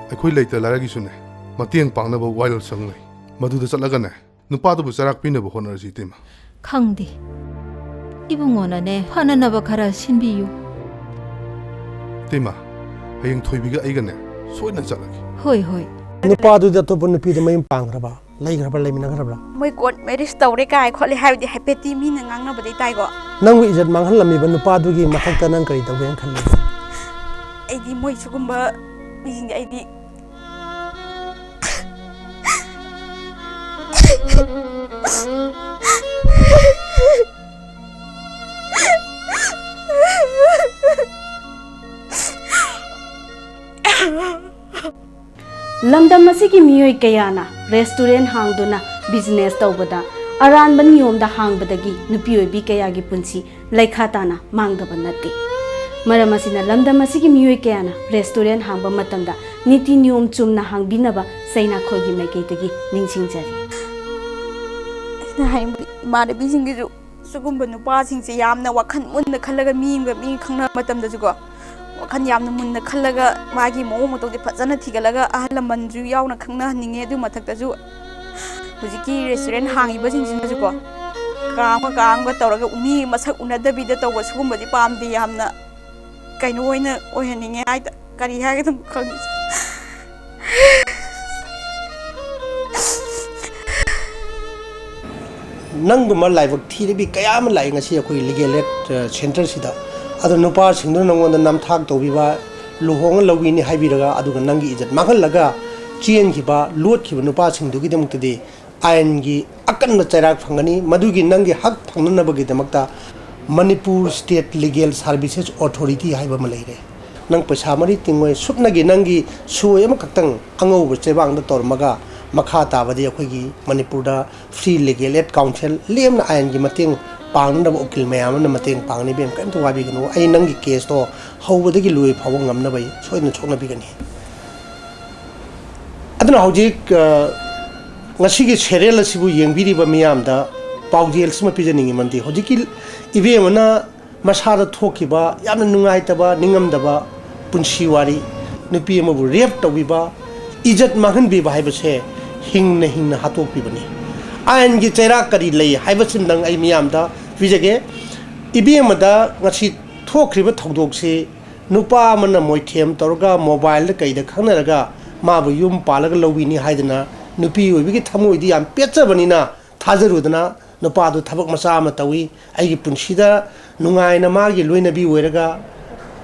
ꯑꯩꯈꯣꯏ ꯂꯩꯇ ꯂꯥꯏꯔꯒꯤꯁꯨꯅꯦ ꯃꯇꯦꯡ ꯄꯥꯡꯅꯕ ꯋꯥꯌꯦꯜ ꯁꯪ ꯂꯩ, ꯃꯗꯨꯗ ꯆꯠꯂꯒꯅꯦ ꯅꯨꯄꯥꯗꯨꯕꯨ ꯆꯩꯔꯥꯛ ꯄꯤꯅꯕ ꯍꯣꯠꯅꯔꯁꯤ ꯏꯇꯩꯃ꯫ ꯈꯪꯗꯦ꯫ ꯏꯕꯨꯡꯉꯣꯅꯅꯦ ꯐꯅꯅꯕ ꯈꯔ ꯁꯤꯟꯕꯤꯌꯨ꯫ ꯏꯇꯩꯃ, ꯍꯌꯦꯡ ꯊꯣꯏꯕꯤꯒ ꯑꯩꯒꯅꯦ ꯁꯣꯏꯗꯅ ꯆꯠꯂꯒꯦ꯫ ꯍꯣꯏ, ꯍꯣꯏ꯫ ꯅꯨꯄꯥꯗꯨꯗꯤ ꯑꯇꯣꯞꯄ ꯅꯨꯄꯤꯗ ꯃꯌꯨꯝ ꯄꯥꯟꯈ꯭ꯔꯕ, ꯂꯩꯈ꯭ꯔꯕ, ꯂꯩꯃꯤꯟꯅꯈ꯭ꯔꯕ꯭ꯔꯥ? ꯃꯣꯏ ꯀꯣꯔꯠ ꯃꯦꯔꯤꯖ ꯇꯧꯔꯦ ꯀꯥꯏ ꯈꯣꯠꯂꯦ ꯍꯥꯏꯕꯗꯤ ꯍꯥꯏꯐꯦꯠꯇꯤ ꯃꯤꯅ ꯉꯥꯡꯅꯕꯗꯤ ꯇꯥꯏꯀꯣ꯫ ꯅꯪꯕꯨ ꯏꯖꯠ ꯃꯥꯡꯍꯜꯂꯝꯃꯤꯕ ꯅꯨꯄꯥꯗꯨꯒꯤ ꯃꯊꯛꯇ ꯅꯪ ꯀꯔꯤ ꯇꯧꯒꯦꯅ ꯈꯜꯂꯤ? ꯑꯩꯗꯤ ꯃꯣꯏ ꯁꯤꯒꯨꯝꯕ ꯃꯤꯁꯤꯡꯗꯤ ꯑꯩꯗꯤ ꯂꯝꯗꯝ ꯑꯁꯤꯒꯤ ꯃꯤꯑꯣꯏ ꯀꯌꯥꯅ ꯔꯦꯁꯇꯨꯔꯦꯟ ꯍꯥꯡꯗꯨꯅ ꯕꯤꯖꯤꯅꯦꯁ ꯇꯧꯕꯗ ꯑꯔꯥꯟꯕ ꯅꯤꯌꯣꯝꯗ ꯍꯥꯡꯕꯗꯒꯤ ꯅꯨꯄꯤ ꯑꯣꯏꯕꯤ ꯀꯌꯥꯒꯤ ꯄꯨꯟꯁꯤ ꯂꯩꯈꯥ ꯇꯥꯅ ꯃꯥꯡꯗꯕ ꯅꯠꯇꯦ꯫ ꯃꯔꯝ ꯑꯁꯤꯅ ꯂꯝꯗꯝ ꯑꯁꯤꯒꯤ ꯃꯤꯑꯣꯏ ꯀꯌꯥꯅ ꯔꯦꯁꯇꯨꯔꯦꯟ ꯍꯥꯡꯕ ꯃꯇꯝꯗ ꯅꯤꯇꯤ ꯅꯤꯌꯣꯝ ꯆꯨꯝꯅ ꯍꯥꯡꯕꯤꯅꯕ ꯆꯩꯅꯥꯈꯣꯜꯒꯤ ꯃꯥꯏꯀꯩꯗꯒꯤ ꯅꯤꯡꯁꯤꯡꯖꯔꯤ꯫ ꯑꯩꯅ ꯍꯥꯏꯅꯤꯡꯕꯗꯤ ꯏꯃꯥꯟꯅꯕꯤꯁꯤꯡꯒꯤꯁꯨ ꯁꯤꯒꯨꯝꯕ ꯅꯨꯄꯥꯁꯤꯡꯁꯦ ꯌꯥꯝꯅ ꯋꯥꯈꯜ ꯃꯨꯟꯅ ꯈꯜꯂꯒ ꯃꯤ ꯑꯃꯒ ꯃꯤ ꯈꯪꯅꯕ ꯃꯇꯝꯗꯁꯨꯀꯣ, ꯋꯥꯈꯜ ꯌꯥꯝꯅ ꯃꯨꯟꯅ ꯈꯜꯂꯒ ꯃꯥꯒꯤ ꯃꯑꯣꯡ ꯃꯇꯧꯁꯦ ꯐꯖꯅ ꯊꯤꯒꯠꯂꯒ ꯑꯍꯜ ꯂꯃꯟꯁꯨ ꯌꯥꯎꯅ ꯈꯪꯅꯍꯟꯅꯤꯡꯉꯦ꯫ ꯑꯗꯨ ꯃꯊꯛꯇꯁꯨ ꯍꯧꯖꯤꯛꯀꯤ ꯔꯦꯁꯇꯨꯔꯦꯟ ꯍꯥꯡꯉꯤꯕꯁꯤꯡꯁꯤꯅꯁꯨꯀꯣ, ꯀꯥ ꯑꯃ ꯀꯥ ꯑꯃꯒ ꯇꯧꯔꯒ ꯃꯤ ꯃꯁꯛ ꯎꯅꯗꯕꯤꯗ ꯇꯧꯕ ꯁꯤꯒꯨꯝꯕꯗꯤ ꯄꯥꯝꯗꯦ꯫ ꯌꯥꯝꯅ ꯀꯩꯅꯣ ꯑꯣꯏꯅ ꯑꯣꯏꯍꯟꯅꯤꯡꯉꯦ ꯍꯥꯏꯗ ꯀꯔꯤ ꯍꯥꯏꯒꯗꯕꯅꯣ ꯈꯪꯗꯦ꯫ ꯅꯪꯒꯨꯝꯕ ꯂꯥꯏꯕꯛ ꯊꯤꯔꯕꯤ ꯀꯌꯥ ꯑꯃ ꯂꯥꯛꯏ ꯉꯁꯤ ꯑꯩꯈꯣꯏꯒꯤ ꯂꯤꯒꯦꯜ ꯑꯦꯗ ꯁꯦꯟꯇꯔꯁꯤꯗ꯫ ꯑꯗꯣ ꯅꯨꯄꯥꯁꯤꯡꯗꯨꯅ ꯅꯪꯉꯣꯟꯗ ꯅꯝꯊꯥꯛ ꯇꯧꯕꯤꯕ, ꯂꯨꯍꯣꯡꯉ ꯂꯧꯕꯤꯅꯤ ꯍꯥꯏꯕꯤꯔꯒ, ꯑꯗꯨꯒ ꯅꯪꯒꯤ ꯏꯖꯠ ꯃꯥꯡꯍꯜꯂꯒ ꯆꯦꯟꯈꯤꯕ, ꯂꯣꯠꯈꯤꯕ ꯅꯨꯄꯥꯁꯤꯡꯗꯨꯒꯤꯗꯃꯛꯇꯗꯤ ꯑꯥꯏꯟꯒꯤ ꯑꯀꯟꯕ ꯆꯩꯔꯥꯛ ꯐꯪꯒꯅꯤ꯫ ꯃꯗꯨꯒꯤ ꯅꯪꯒꯤ ꯍꯛ ꯐꯪꯅꯅꯕꯒꯤꯗꯃꯛꯇ Manipur state legal services authority ꯍꯥꯏꯕ ꯑꯃ ꯂꯩꯔꯦ꯫ ꯅꯪ ꯄꯩꯁꯥ ꯃꯔꯤ ꯇꯤꯡꯉꯣꯏ꯫ ꯁꯨꯞꯅꯒꯤ ꯅꯪꯒꯤ ꯁꯣꯏ ꯑꯃꯈꯛꯇꯪ ꯑꯉꯧꯕ ꯆꯦꯕꯥꯡꯗ ꯇꯧꯔꯝꯃꯒ ꯃꯈꯥ ꯇꯥꯕꯗꯤ ꯑꯩꯈꯣꯏꯒꯤ ꯃꯅꯤꯄꯨꯔꯗ ꯐ꯭ꯔꯤ ꯂꯤꯒꯦꯜ ꯑꯦꯗ ꯀꯥꯎꯟꯁꯤꯜ ꯂꯦꯝꯅ ꯑꯥꯏꯟꯒꯤ ꯃꯇꯦꯡ ꯄꯥꯡꯅꯅꯕ ꯎꯀꯤꯜ ꯃꯌꯥꯝ ꯑꯃꯅ ꯃꯇꯦꯡ ꯄꯥꯡꯒꯅꯤ꯫ ꯏꯕꯦꯝ, ꯀꯔꯤꯝꯇ ꯋꯥꯕꯤꯒꯅꯨ꯫ ꯑꯩ ꯅꯪꯒꯤ ꯀꯦꯁꯇꯣ ꯍꯧꯕꯗꯒꯤ ꯂꯣꯏ ꯐꯥꯎꯕ ꯉꯝꯅꯕ ꯑꯩ ꯁꯣꯏꯗꯅ ꯁꯣꯛꯅꯕꯤꯒꯅꯤ꯫ ꯑꯗꯨꯅ ꯍꯧꯖꯤꯛ, ꯑ, ꯉꯁꯤꯒꯤ ꯁꯦꯔꯤꯌꯦꯜ ꯑꯁꯤꯕꯨ ꯌꯦꯡꯕꯤꯔꯤꯕ ꯃꯤꯌꯥꯝꯗ ꯄꯥꯎꯖꯦꯜꯁꯤꯃ ꯄꯤꯖꯅꯤꯡꯉꯤ꯫ ꯃꯔꯝꯗꯤ ꯍꯧꯖꯤꯛꯀꯤ ꯏꯕꯦꯝꯃꯅ ꯃꯁꯥꯗ ꯊꯣꯛꯈꯤꯕ ꯌꯥꯝꯅ ꯅꯨꯡꯉꯥꯏꯇꯕ, ꯅꯤꯡꯉꯝꯗꯕ ꯄꯨꯟꯁꯤ ꯋꯥꯔꯤ, ꯅꯨꯄꯤ ꯑꯃꯕꯨ ꯔꯦꯞ ꯇꯧꯕꯤꯕ, ꯏꯖꯠ ꯃꯥꯡꯍꯟꯕꯤꯕ ꯍꯥꯏꯕꯁꯦ ꯍꯤꯡꯅ ꯍꯤꯡꯅ ꯍꯥꯠꯇꯣꯛꯄꯤꯕꯅꯤ꯫ ꯑꯥꯏꯟꯒꯤ ꯆꯩꯔꯥꯛ ꯀꯔꯤ ꯂꯩ ꯍꯥꯏꯕꯁꯤꯃꯗꯪ ꯑꯩ ꯃꯤꯌꯥꯝꯗ ꯄꯤꯖꯒꯦ꯫ ꯏꯕꯦꯝꯃꯗ ꯉꯁꯤ ꯊꯣꯛꯈ꯭ꯔꯤꯕ ꯊꯧꯗꯣꯛꯁꯤ ꯅꯨꯄꯥ ꯑꯃꯅ ꯃꯣꯏꯊꯦꯝ ꯇꯧꯔꯒ ꯃꯣꯕꯥꯏꯜꯗ ꯀꯩꯗ ꯈꯪꯅꯔꯒ ꯃꯥꯕꯨ ꯌꯨꯝ ꯄꯥꯜꯂꯒ ꯂꯧꯕꯤꯅꯤ ꯍꯥꯏꯗꯅ ꯅꯨꯄꯤ ꯑꯣꯏꯕꯒꯤ ꯊꯃꯣꯏꯗꯤ ꯌꯥꯝ ꯄꯦꯠꯆꯕꯅꯤꯅ ꯊꯥꯖꯔꯨꯗꯅ ꯅꯨꯄꯥꯗꯨ ꯊꯕꯛ ꯃꯆꯥ ꯑꯃ ꯇꯧꯏ꯫ ꯑꯩꯒꯤ ꯄꯨꯟꯁꯤꯗ ꯅꯨꯡꯉꯥꯏꯅ ꯃꯥꯒꯤ ꯂꯣꯏꯅꯕꯤ ꯑꯣꯏꯔꯒ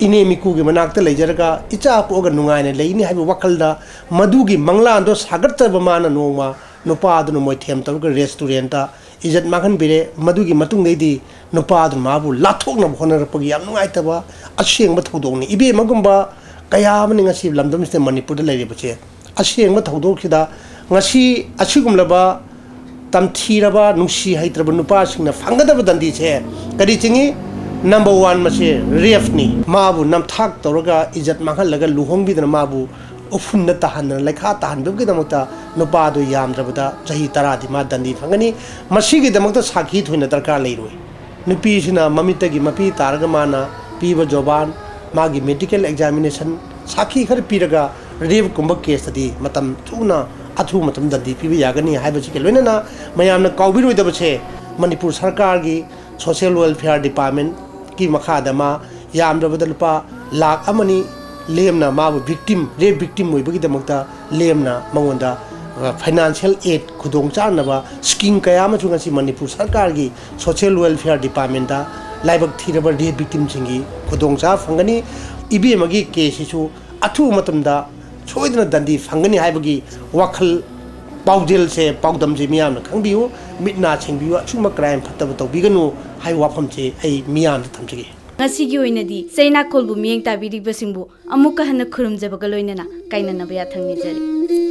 ꯏꯅꯦ ꯃꯤꯀꯨꯒꯤ ꯃꯅꯥꯛꯇ ꯂꯩꯖꯔꯒ ꯏꯆꯥ ꯄꯣꯛꯑꯒ ꯅꯨꯡꯉꯥꯏꯅ ꯂꯩꯅꯤ ꯍꯥꯏꯕ ꯋꯥꯈꯜꯗ ꯃꯗꯨꯒꯤ ꯃꯪꯂꯥꯟꯗꯣ ꯁꯥꯒꯠꯆꯕ ꯃꯥꯅ ꯅꯣꯡꯃ ꯅꯨꯄꯥꯗꯨꯅ ꯃꯣꯏꯊꯦꯝ ꯇꯧꯔꯒ ꯔꯦꯁꯇꯨꯔꯦꯟꯇ ꯏꯖꯠ ꯃꯥꯡꯍꯟꯕꯤꯔꯦ꯫ ꯃꯗꯨꯒꯤ ꯃꯇꯨꯡꯗꯩꯗꯤ ꯅꯨꯄꯥꯗꯨꯅ ꯃꯥꯕꯨ ꯂꯥꯊꯣꯛꯅꯕ ꯍꯣꯠꯅꯔꯛꯄꯒꯤ ꯌꯥꯝ ꯅꯨꯡꯉꯥꯏꯇꯕ ꯑꯁꯦꯡꯕ ꯊꯧꯗꯣꯛꯅꯤ꯫ ꯏꯕꯦꯝꯃꯒꯨꯝꯕ ꯀꯌꯥ ꯑꯃꯅꯤ ꯉꯁꯤ ꯂꯝꯗꯝꯁꯤꯗ ꯃꯅꯤꯄꯨꯔꯗ ꯂꯩꯔꯤꯕꯁꯦ꯫ ꯑꯁꯦꯡꯕ ꯊꯧꯗꯣꯛꯁꯤꯗ ꯉꯁꯤ ꯑꯁꯤꯒꯨꯝꯂꯕ ꯇꯝꯊꯤꯔꯕ, ꯅꯨꯡꯁꯤ ꯍꯩꯇ꯭ꯔꯕ ꯅꯨꯄꯥꯁꯤꯡꯅ ꯐꯪꯒꯗꯕ ꯗꯟꯗꯤꯁꯦ ꯀꯔꯤ ꯆꯤꯡꯏ? ꯅꯝꯕꯔ ꯋꯥꯟ, ꯃꯁꯦ ꯔꯦꯞꯅꯤ꯫ ꯃꯥꯕꯨ ꯅꯝꯊꯥꯛ ꯇꯧꯔꯒ ꯏꯖꯠ ꯃꯥꯡꯍꯜꯂꯒ ꯂꯨꯍꯣꯡꯕꯤꯗꯅ ꯃꯥꯕꯨ ꯎꯐꯨꯟꯗ ꯇꯥꯍꯟꯗꯅ, ꯂꯩꯈꯥ ꯇꯥꯍꯟꯕꯒꯤꯗꯃꯛꯇ ꯅꯨꯄꯥꯗꯨ ꯌꯥꯝꯗ꯭ꯔꯕꯗ ꯆꯍꯤ ꯇꯔꯥꯗꯤ ꯃꯥ ꯗꯟꯗꯤ ꯐꯪꯒꯅꯤ꯫ ꯃꯁꯤꯒꯤꯗꯃꯛꯇ ꯁꯥꯈꯤ ꯊꯣꯏꯅ ꯗꯔꯀꯥꯔ ꯂꯩꯔꯣꯏ꯫ ꯅꯨꯄꯤꯁꯤꯅ ꯃꯃꯤꯠꯇꯒꯤ ꯃꯄꯤ ꯇꯥꯔꯒ ꯃꯥꯅ ꯄꯤꯕ ꯖꯣꯕꯥꯟ, ꯃꯥꯒꯤ ꯃꯦꯗꯤꯀꯦꯜ ꯑꯦꯛꯖꯥꯃꯤꯅꯦꯁꯟ, ꯁꯥꯈꯤ ꯈꯔ ꯄꯤꯔꯒ ꯔꯦꯞꯀꯨꯝꯕ ꯀꯦꯁꯇꯗꯤ ꯃꯇꯝ ꯊꯨꯅ, ꯑꯊꯨꯕ ꯃꯇꯝ ꯗꯟꯗꯤ ꯄꯤꯕ ꯌꯥꯒꯅꯤ ꯍꯥꯏꯕꯁꯤꯒ ꯂꯣꯏꯅꯅ ꯃꯌꯥꯝꯅ ꯀꯥꯎꯕꯤꯔꯣꯏꯗꯕꯁꯦ, ꯃꯅꯤꯄꯨꯔ ꯁꯔꯀꯥꯔꯒꯤ ꯁꯣꯁꯤꯌꯦꯜ ꯋꯦꯜꯐꯤꯌꯥꯔ ꯗꯤꯄꯥꯔꯠꯃꯦꯟꯀꯤ ꯃꯈꯥꯗ ꯃꯥ ꯌꯥꯝꯗ꯭ꯔꯕꯗ ꯂꯨꯄꯥ ꯂꯥꯈ ꯑꯃꯅꯤ ꯂꯦꯝꯅ ꯃꯥꯕꯨ ꯚꯤꯛꯇꯤꯝ, ꯔꯦꯞ ꯚꯤꯛꯇꯤꯝ ꯑꯣꯏꯕꯒꯤꯗꯃꯛꯇ ꯂꯦꯝꯅ ꯃꯉꯣꯟꯗ, ꯑ, ꯐꯥꯏꯅꯥꯟꯁꯤꯌꯦꯜ ꯑꯦꯗ ꯈꯨꯗꯣꯡꯆꯥꯅꯕ ꯁ꯭ꯀꯤꯝ ꯀꯌꯥ ꯑꯃꯁꯨ ꯉꯁꯤ ꯃꯅꯤꯄꯨꯔ ꯁꯔꯀꯥꯔꯒꯤ ꯁꯣꯁꯤꯌꯦꯜ ꯋꯦꯜꯐꯤꯌꯥꯔ ꯗꯤꯄꯥꯔꯠꯃꯦꯟꯗ ꯂꯥꯏꯕꯛ ꯊꯤꯔꯕ ꯔꯦꯞ ꯚꯤꯛꯇꯤꯝꯁꯤꯡꯒꯤ ꯈꯨꯗꯣꯡꯆꯥꯕ ꯐꯪꯒꯅꯤ꯫ ꯏꯕꯦꯝꯃꯒꯤ ꯀꯦꯁꯁꯤꯁꯨ ꯑꯊꯨꯕ ꯃꯇꯝꯗ ꯁꯣꯏꯗꯅ ꯗꯟꯗꯤ ꯐꯪꯒꯅꯤ ꯍꯥꯏꯕꯒꯤ ꯋꯥꯈꯜ, ꯄꯥꯎꯖꯦꯜꯁꯦ, ꯄꯥꯎꯗꯝꯁꯦ ꯃꯤꯌꯥꯝꯅ ꯈꯪꯕꯤꯌꯨ, ꯃꯤꯠ ꯅꯥ ꯁꯤꯡꯕꯤꯌꯨ, ꯑꯁꯤꯒꯨꯝꯕ ꯀ꯭ꯔꯥꯏꯝ ꯐꯠꯇꯕ ꯇꯧꯕꯤꯒꯅꯨ ꯍꯥꯏꯕ ꯋꯥꯐꯝꯁꯦ ꯑꯩ ꯃꯤꯌꯥꯝꯗ ꯊꯝꯖꯒꯦ꯫ ꯉꯁꯤꯒꯤ ꯑꯣꯏꯅꯗꯤ ꯆꯩꯅꯥꯈꯣꯜꯕꯨ ꯃꯤꯠꯌꯦꯡ ꯇꯥꯕꯤꯔꯤꯕꯁꯤꯡꯕꯨ ꯑꯃꯨꯛꯀ ꯍꯟꯅ ꯈꯨꯔꯨꯝꯖꯕꯒ ꯂꯣꯏꯅꯅ ꯀꯥꯏꯅꯅꯕ ꯌꯥꯊꯪ ꯅꯤꯖꯔꯤ꯫